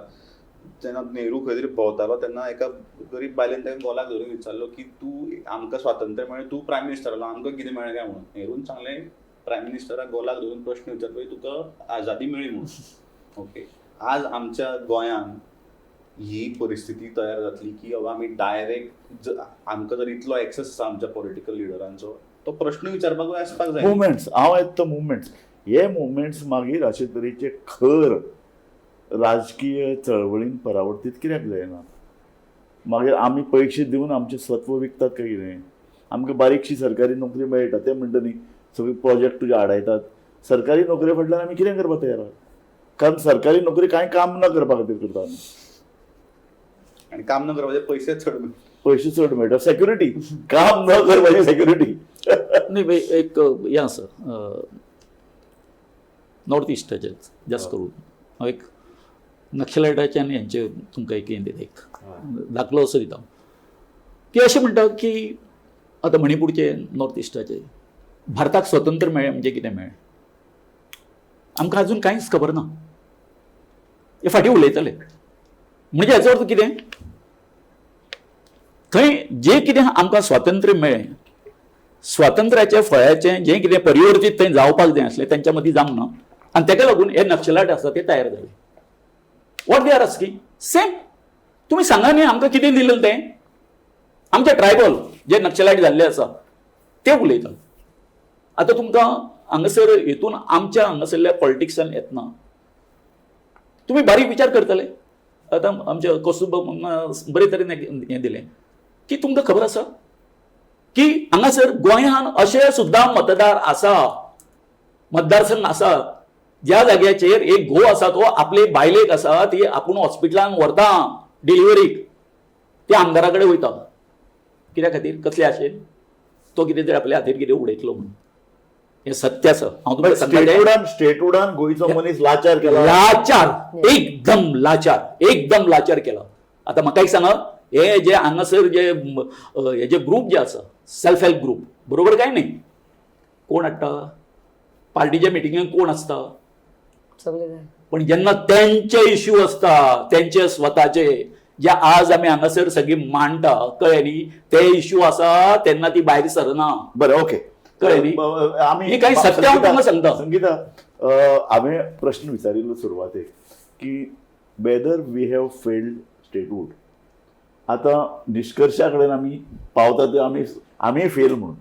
जेन्ना नेहरू खंय तरी भोंवतालो तेन्ना एका गरीब बायलेन ताका गोलाक धरून विचारलो की तूं आमकां स्वातंत्र्य मेळ्ळें, तूं प्रायम मिनिस्टर जालो, आमकां कितें मेळ्ळें काय म्हणून. नेरून सांगलें प्रायम मिनिस्टराक गोलाक धरून प्रश्न विचारलो की तुका आझादी मेळ्ळी म्हणून. ओके, आज आमच्या गोंयांत ही परिस्थिती तयार जातली की बाबा आमी डायरेक्ट, आमकां जर इतलो एक्सेस आसा आमच्या पॉलिटिकल लिडरांचो, तो प्रश्न विचारपाकूय आसपाक जाय. मुवमेंट्स, हांव येता तो मुवमेंट्स, हे मुवमेंट्स मागीर अशे तरेचे खर राजकीय चळवळीन परावर्तीत कित्याक जायना? मागीर आमी पयशे दिवन आमचें सत्व विकतात काय कितें? आमकां बारीकशी सरकारी नोकरी मेळटा, ते म्हणटा न्ही सगळे प्रोजेक्ट तुजे आडायतात. सरकारी नोकरे फाटल्यान आमी कितें करपाक तयार आहात? कारण सरकारी नोकरी कांय काम ना करपा खातीर करता आमी. आनी काम न करपाचे पयशे चड मेळटा, पयशे चड मेळटा, सेक्युरिटी, काम न करपाची सेक्युरिटी. न्ही, एक हें आसा नॉर्थ इस्टाचें जास्त करून हांव एक नक्षलायटाचें आनी हेंचें तुमकां एक हें दिता, एक दाखलो असो दिता की अशें म्हणटा की आतां मणिपूरचे नॉर्थ इस्टाचे भारताक स्वतंत्र मेळ्ळें म्हणजे कितें मेळ्ळें आमकां अजून कांयच खबर ना, हे फाटीं उलयतले. म्हणजे हाचो अर्थ कितें, थंय जें कितें आमकां स्वातंत्र्य मेळ्ळें, स्वातंत्र्याच्या फळ्याचें जें कितें परिवर्तीत थंय जावपाक जाय आसलें तेंच्या मदीं जावंक ना, आनी तेका लागून हे नक्षलायट आसा ते तयार जाले. What they are asking same, तुमी सांगा न्ही आमकां कितें दिलें तें. आमचे ट्रायबल जे नक्षलायट जाल्ले आसा ते उलयतात. आतां तुमकां हांगासर हेतून आमच्या हांगासरल्या पॉलिटिक्सान येतना तुमी बारीक विचार करतले. आतां आमच्या कौस्तुभ बरे तरेन हें दिलें की तुमकां खबर आसा की हांगासर गोंयांत अशे सुद्दां मतदार आसा, मतदारसंघ आसा ज्या जाग्याचेर एक घोव आसा तो आपले बायलेक आसा ती आपूण हॉस्पिटलान व्हरता डिलिव्हरीक, ते आमदारा कडेन वयता. कित्या खातीर, कसले आशेन, तो कितें तरी आपल्या हातीर कितें उडयतलो म्हणून. हें सत्य आसा. हांव तुमकां सांगता, स्टेटहुडान गोंयचो मनीस लाचार केला, लाचार, एकदम लाचार, एकदम लाचार केला. आतां म्हाका एक सांगा, हे जे हांगासर जे हे जे ग्रूप जे आसा सेल्फ हेल्प ग्रूप, बरोबर काय न्ही, कोण हाडटा पार्टीच्या मिटिंगेक कोण आसता, सगळे. पण जेन्ना तेंचे इश्यू आसता तेंचे स्वताचे जे आज आमी हांगासर सगळी मांडटा, कळ्ळें न्ही, ते इश्यू आसा तेन्ना ती भायर सरना. बरें, ओके, कळ्ळें न्ही. आमी ही काही सत्य हांव तुमकां सांगता. संगीता, हांवें प्रश्न विचारिल्लो सुरवातेक की whether we have failed statehood. आतां निश्कर्शा कडेन आमी पावता ते आमी फेल म्हणून,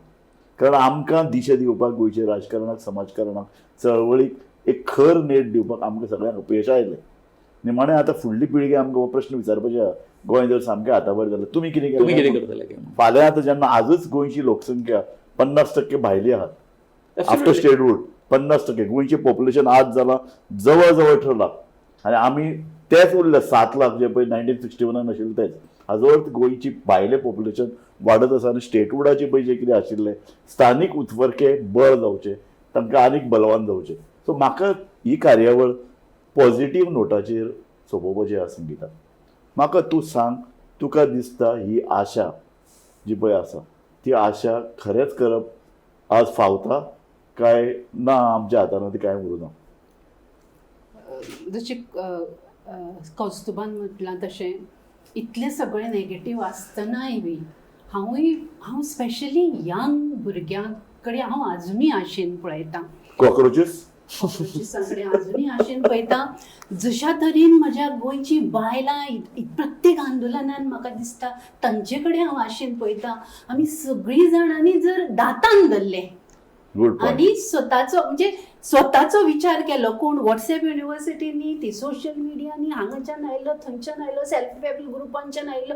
कारण आमकां दिशा दिवपाक गोंयच्या राजकारणाक, समाजकारणाक, चळवळीक एक खर नेट दिवपाक आमकां सगळ्यांक अपयश आयलें. निमाणें आतां फुडली पिळगी आमकां हो प्रश्न विचारपाची आहा, गोंय जर सामकें हाताभायर जालें तुमी कितें तुमी कितें करतले? फाल्यां आतां जेन्ना आजच गोंयची लोकसंख्या 50% भायली आहात, आफ्टर स्टेटहूड 50% गोंयचें पॉप्युलेशन आज जालां जवळ जवळ 18 लाख, आनी आमी तेच उरले 7 लाख जे पळय 1961 आशिल्ले तेच. हाजो अर्थ गोंयची भायलें पॉप्युलेशन वाडत आसा आनी स्टेटहुडाचे पळय जे कितें आशिल्ले स्थानीक उत्फर्के बळ जावचे, तांकां आनीक बलवान जावचे. सो म्हाका ही कार्यावळ पॉझिटीव नोटाचेर सोंपोवपाची आसा. संगीता, म्हाका तूं सांग, तुका दिसता ही आशा जी पळय आसा ती आशा खरेंच करप आज फावता काय ना? आमच्या हातान ती कांय उरूना. जशी कौस्तुभान म्हटलां तशें इतलें सगळें नेगेटीव आसतनाय बी हांव स्पेशली यंग भुरग्यां कडेन हांव आजुनूय आशेन पळयतां. कॉक्रोचीस कॉक्रोचिसां कडेन आजुनूय आशेन पळयता. जशा तरेन म्हज्या गोंयची बायलां प्रत्येक आंदोलनान म्हाका दिसता तांचे कडेन हांव आशेन पळयता. आमी सगळीं जाणांनी जर दातान धरलें आनी स्वताचो म्हणजे स्वताचो विचार केलो, कोण वॉट्सएप युनिवर्सिटींनी, ती सोशल मिडियांनी, हांगाच्यान आयलो थंयच्यान आयलो, सेल्फ हेल्प ग्रुपांच्यान आयलो,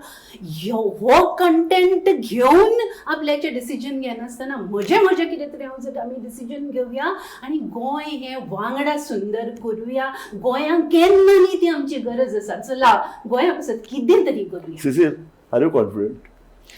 हो कंटेंट घेवन आपल्याचें डिसिजन घेनासतना म्हजें म्हजें कितें तरी हांव जर आमी डिसिजन घेवया आनी गोंय हें वांगडा सुंदर करुया. गोंयांक केन्ना न्ही ती आमची गरज आसा. चला गोंया पासत कितें तरी करुया. Cecil, are you confident?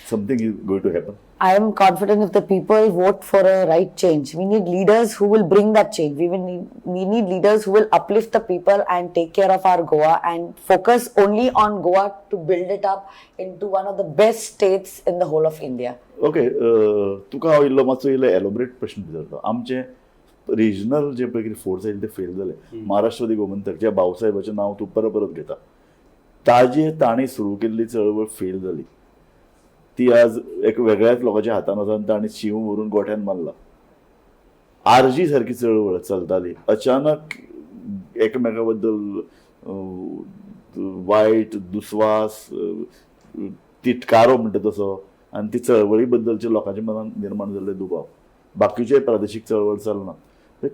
Something is going to happen. I am confident if the people vote for a right change. We need leaders who will bring that change. We need leaders who will uplift the people and take care of our Goa and focus only on Goa to build it up into one of the best states in the whole of India. Okay, तुका हांव इल्लो मातसो इल्लो एलोबरेट प्रश्न विचारता. आमचे रिजनल जे पळय कितें फोर्स आयले ते फेल जाले. महाराष्ट्रवादी गोमंतक, ज्या भाऊसाहेबाचें नांव तूं परत परत घेता, ताजे तांणी सुरू केल्ली चळवळ फेल जाली. ती आज एक वेगळ्याच लोकांच्या हातान वचून तांणी शींव व्हरून गोठ्यान मारला. आरजी सारकी चळवळ चलताली, अचानक एकमेका बद्दल वायट दुस्वास, तिटकारो म्हणटा तसो, आनी ती चळवळी बद्दलचे लोकांच्या मनान निर्माण जाल्ले दुबाव. बाकीचे प्रादेशीक चळवळ चलना.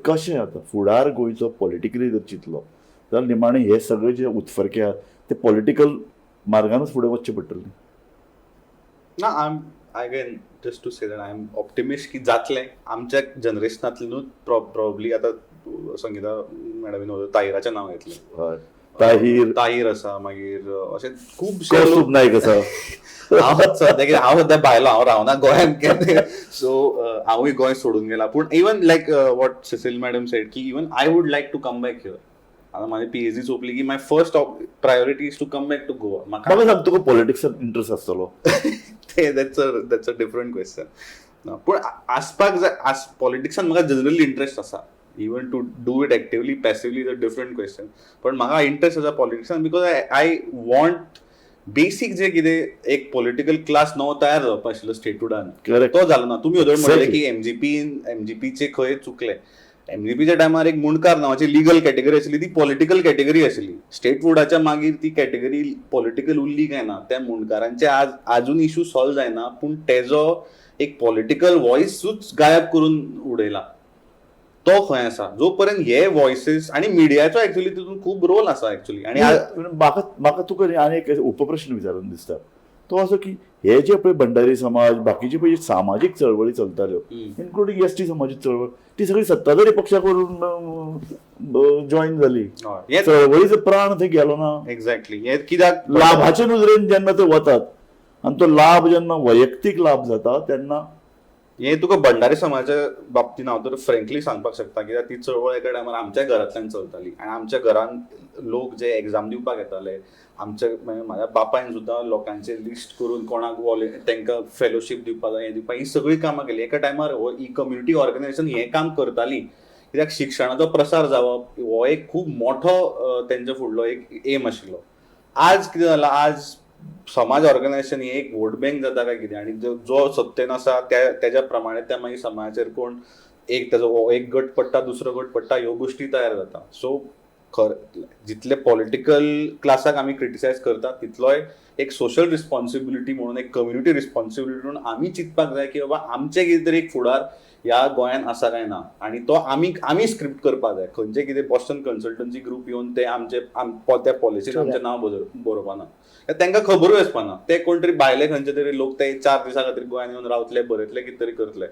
कशें आतां फुडार गोंयचो पॉलिटिकली जर चिंतलो जाल्यार निमाणें हे सगळे जे उत्फर्के आहात ते पॉलिटिकल मार्गानूच फुडें वचचें पडटलें. ना, I am again just to say that I am optimist की जातलें आमच्या जनरेशनांतल्यानूच. प्रॉब्ली आतां संगीता मॅडमीन ताहिराचें नांव घेतलें. हय, ताहीर. ताहीर आसा, मागीर अशें खुबशे. कौस्तुभ नायक आसा. हांव सद्या कितें, हांव सद्या भायलो, हांव रावना गोंयांत केन्ना, सो हांवूय गोंय सोडून गेला. पूण even like what Cecil madam said की even I would like to come back here. आतां म्हाजी पीएचडी सोंपली की my first priority is to come back to Goa. म्हाका म्हाका सांग, तुका पॉलिटिक्सान इंट्रस्ट आसतलो? ते that's a different question. पूण आसपाक जाय. पॉलिटिक्सान म्हाका जनरली इंट्रस्ट आसा. Even to do it actively, passively is a different question, पण म्हाका इंट्रस्ट आसा पॉलिटिक्सान because I want basic जे कितें एक पॉलिटिकल क्लास नवो तयार जावपा आशिल्लो स्टेटहुडान, तो जालो ना. तुमी अदर म्हणलें की एमजीपीचे खंय चुकले. एमजीपीच्या टायमार एक मुंडकार नांवाची लिगल कॅटेगरी आशिल्ली, ती पॉलिटिकल कॅटेगरी आशिल्ली. स्टेटहुडाच्या मागीर ती कॅटेगरी पॉलिटिकल उरली काय ना? त्या मुंडकारांचे आज आजून इशू सॉल्व जायना, पूण तेजो एक पॉलिटिकल वॉयसूच गायब करून उडयला. तो खंय आसा? जो पर्यंत हे वॉयसीस आनी मिडियाचो एक्चुअली तितून खूब रोल आसा एक्चुअली आनी म्हाका म्हाका तुका न्ही आनी एक उपप्रश्न विचारून दिसता, तो असो की हे जे पळय भंडारी समाज, बाकीचे पळय सामाजीक चळवळी चलताल्यो, इन्क्लुडींग एसटी समाजीक चळवळ, ती सगळी सत्ताधारी पक्षा करून जॉईन जाली. चळवळीचो प्राण थंय गेलो ना. एक्झॅक्टली, हे कित्याक? लाभाचे नजरेन जेन्ना ते वतात आनी तो लाभ जेन्ना वैयक्तीक लाभ जाता तेन्ना. हे तुका भंडारी समाजाच्या बाबतीन हांव तर फ्रेंकली सांगपाक शकता, कित्याक ती चळवळ एका टायमार आमच्या घरांतल्यान चलताली आनी आमच्या घरान लोक जे एग्जाम दिवपाक येताले, आमच्या म्हाज्या बापायन सुद्दां लोकांचे लिस्ट करून कोणाक तांकां फेलोशीप दिवपाक जाय, हें दिवपाक, ही सगळीं कामां केली. एका टायमार हो ही कम्युनिटी ऑर्गनायझेशन हें काम करताली, कित्याक शिक्षणाचो प्रसार जावप हो एक खूब मोठो तेंच्या फुडलो एक एम आशिल्लो. आज कितें जालां, आज समाज ऑर्गनायझेशन ही एक वोट बँक जाता काय कितें, आनी जो सत्तेन आसा त्या तेज्या प्रमाणे त्या मागीर समाजाचेर कोण एक तेजो एक गट पडटा, दुसरो गट पडटा, ह्यो गोश्टी तयार जाता. सो खर जितले पॉलिटिकल क्लासाक आमी क्रिटिसायज करता, तितलोय एक सोशल रिस्पॉन्सिबिलिटी म्हणून, एक कम्युनिटी रिस्पॉन्सिबिलिटी म्हणून आमी चिंतपाक जाय की बाबा आमचें कितें तरी एक फुडार ह्या गोंयांत आसा काय ना, आनी तो आमी आमी स्क्रिप्ट करपाक जाय. खंयचे कितें बॉस्टन कन्सल्टन्सी ग्रूप येवन ते आमचे त्या पॉलिसीन आमचें नांव बरोवपाना, तांकां खबरूय आसपाना. ते कोण तरी भायले खंयचे तरी लोक ते 4 दिसां खातीर गोंयांत येवन रावतले, बरयतले, कितें तरी करतले.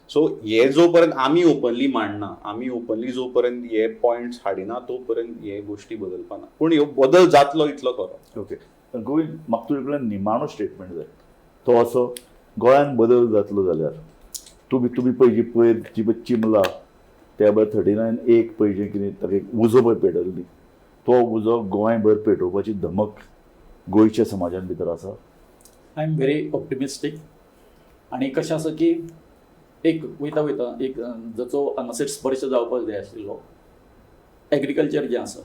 सो हे जो पर्यंत आमी ओपनली मांडना, आमी ओपनली जो पर्यंत हे पॉयंट्स हाडिना, तो पर्यंत हे गोश्टी बदलपाना. पूण ह्यो बदल जातलो इतलो खरो. ओके गोविंद, म्हाका तुजे कडल्यान निमाणो स्टेटमेंट जाय, तो असो, गोंयांत बदल जातलो जाल्यार तुमी पळय जी पयर जी पळय चिमला त्या भायर 39 एक पळय जें कितें ताका एक उजो पळय पेटयलो न्ही, तो उजो गोंयभर पेटोवपाची धमक गोंयच्या समाजान भितर आसा. I am very optimistic. आनी कशें आसा की एक वयता वयता एक जाचो हांगासर स्पर्श जावपाक जाय आशिल्लो, एग्रीकल्चर जें आसा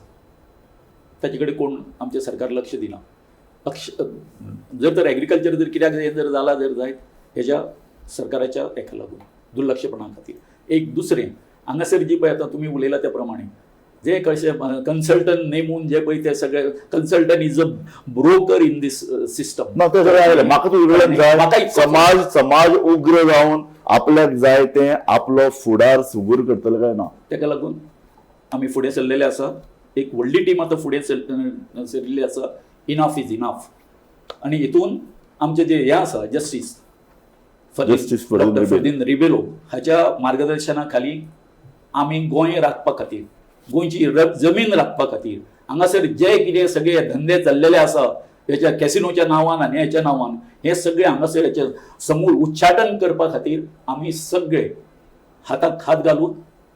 ताचे कडेन कोण आमचें सरकार लक्ष दिना. जर तर एग्रीकल्चर जर कित्याक हें जर जालां जर जायत, हेज्या सरकाराच्या हेका लागून दुर्लक्षपणा खातीर. एक दुसरें हांगासर जी पळय आतां तुमी उलयला त्या प्रमाणे जे कशें कन्सल्टंट नेमून जे पळय ते सगळे consultant is a broker in this system. ना, तें सगळें आयलें. म्हाका तुजे कडल्यान जाय, समाज उग्र जावन आपल्याक जाय तें आपलो फुडार सुगूर करतले काय ना? ताका लागून आमी फुडें सरलेले आसा. एक व्हडली टीम आतां फुडें सरिल्ली आसा. Enough is enough. आनी हितून आमचें जें हें आसा जस्टीस डॉक्टर फर्दिन रिबेलो हाच्या मार्गदर्शना खाली आमी गोंय राखपा खातीर, गोंयची जमीन राखपा खातीर हांगासर जे कितें सगळे धंदे चल्लेले आसा हेच्या कॅसिनोच्या नांवान आनी हेच्या नांवान हे सगळे हांगासर हेचे समूळ उच्चाटन करपा खातीर आमी सगळे हाताक हात घालून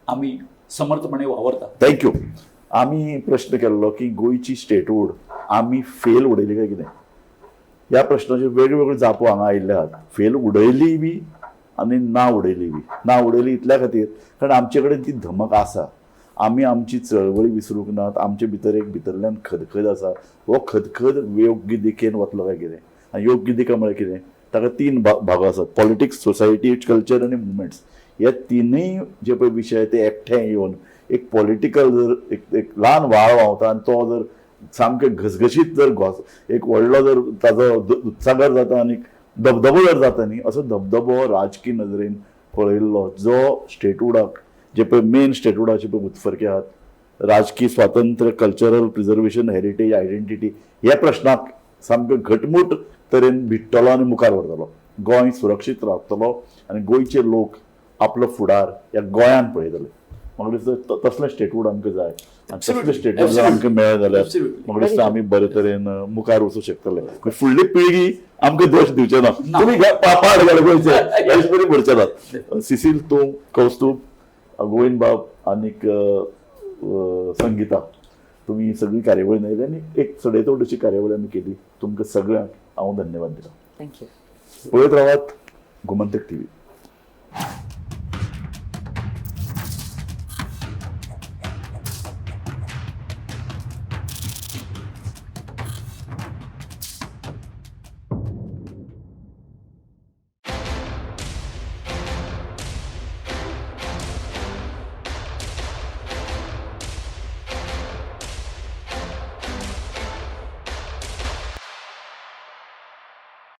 आमी समर्थपणे वावरता. Thank you. आमी प्रश्न केल्लो की गोंयची स्टेटहूड आमी फेल उडयली काय कितें, ह्या प्रश्नाच्यो वेगवेगळ्यो जापो हांगा आयिल्ले आहात. फेल उडयली बी आनी ना उडयली बी. ना उडयली इतल्या खातीर कारण आमचे कडेन ती धमक आसा, आमी आमची चळवळी विसरूंक नात, आमचे भितर एक भितरल्यान खदखद आसा. हो खदखद योग्य दिकेन वतलो काय कितें, आनी योग्य दिका म्हळ्यार कितें, ताका तीन भाग आसात, पॉलिटिक्स, सोसायटी, कल्चर आनी मुवमेंट्स. हे तिनूय जे पळय विशय ते एकठांय येवन एक पॉलिटिकल जर एक एक ल्हान व्हाळ व्हांवता आनी तो जर सामकें घसघशीत जर घोस एक व्हडलो जर ताजो दुदसागर जाता आनी धबधबो जर जाता न्ही, असो धबधबो राजकी नदरेन पळयल्लो जो स्टेटहुडाक जे पळय मेन स्टेटहुडाचे पळय उत्फर्के आहात, राजकी स्वातंत्र्य, कल्चरल प्रिजर्वेशन, हेरिटेज, आयडेंटिटी ह्या प्रश्नाक सामकें घटमूट तरेन भिडटलो आनी मुखार व्हरतलो. गोंय सुरक्षीत रावतलो आनी गोंयचे लोक आपलो फुडार ह्या गोंयान पळयतले. म्हाका दिसता तसलें स्टेटहूड आमकां जाय आनी तसलें स्टेटहूड जर आमकां मेळ्ळें जाल्यार म्हाका दिसता आमी बरे तरेन मुखार वचूंक शकतले. फुडली पिळगी आमकां दोश दिवचे ना, तुमी पाड घाले गोंयचे अशें तरी म्हणचे नात. सिसील, तूं, कौस्तूब, गोविंद बाब आनीक संगीता, तुमी सगळी कार्यावळी आयली आनी एक सडेतोड अशी कार्यावळी आमी केली. तुमकां सगळ्यांक हांव धन्यवाद दिता. Thank you. पळयत रावात गोमंतक टीव्ही.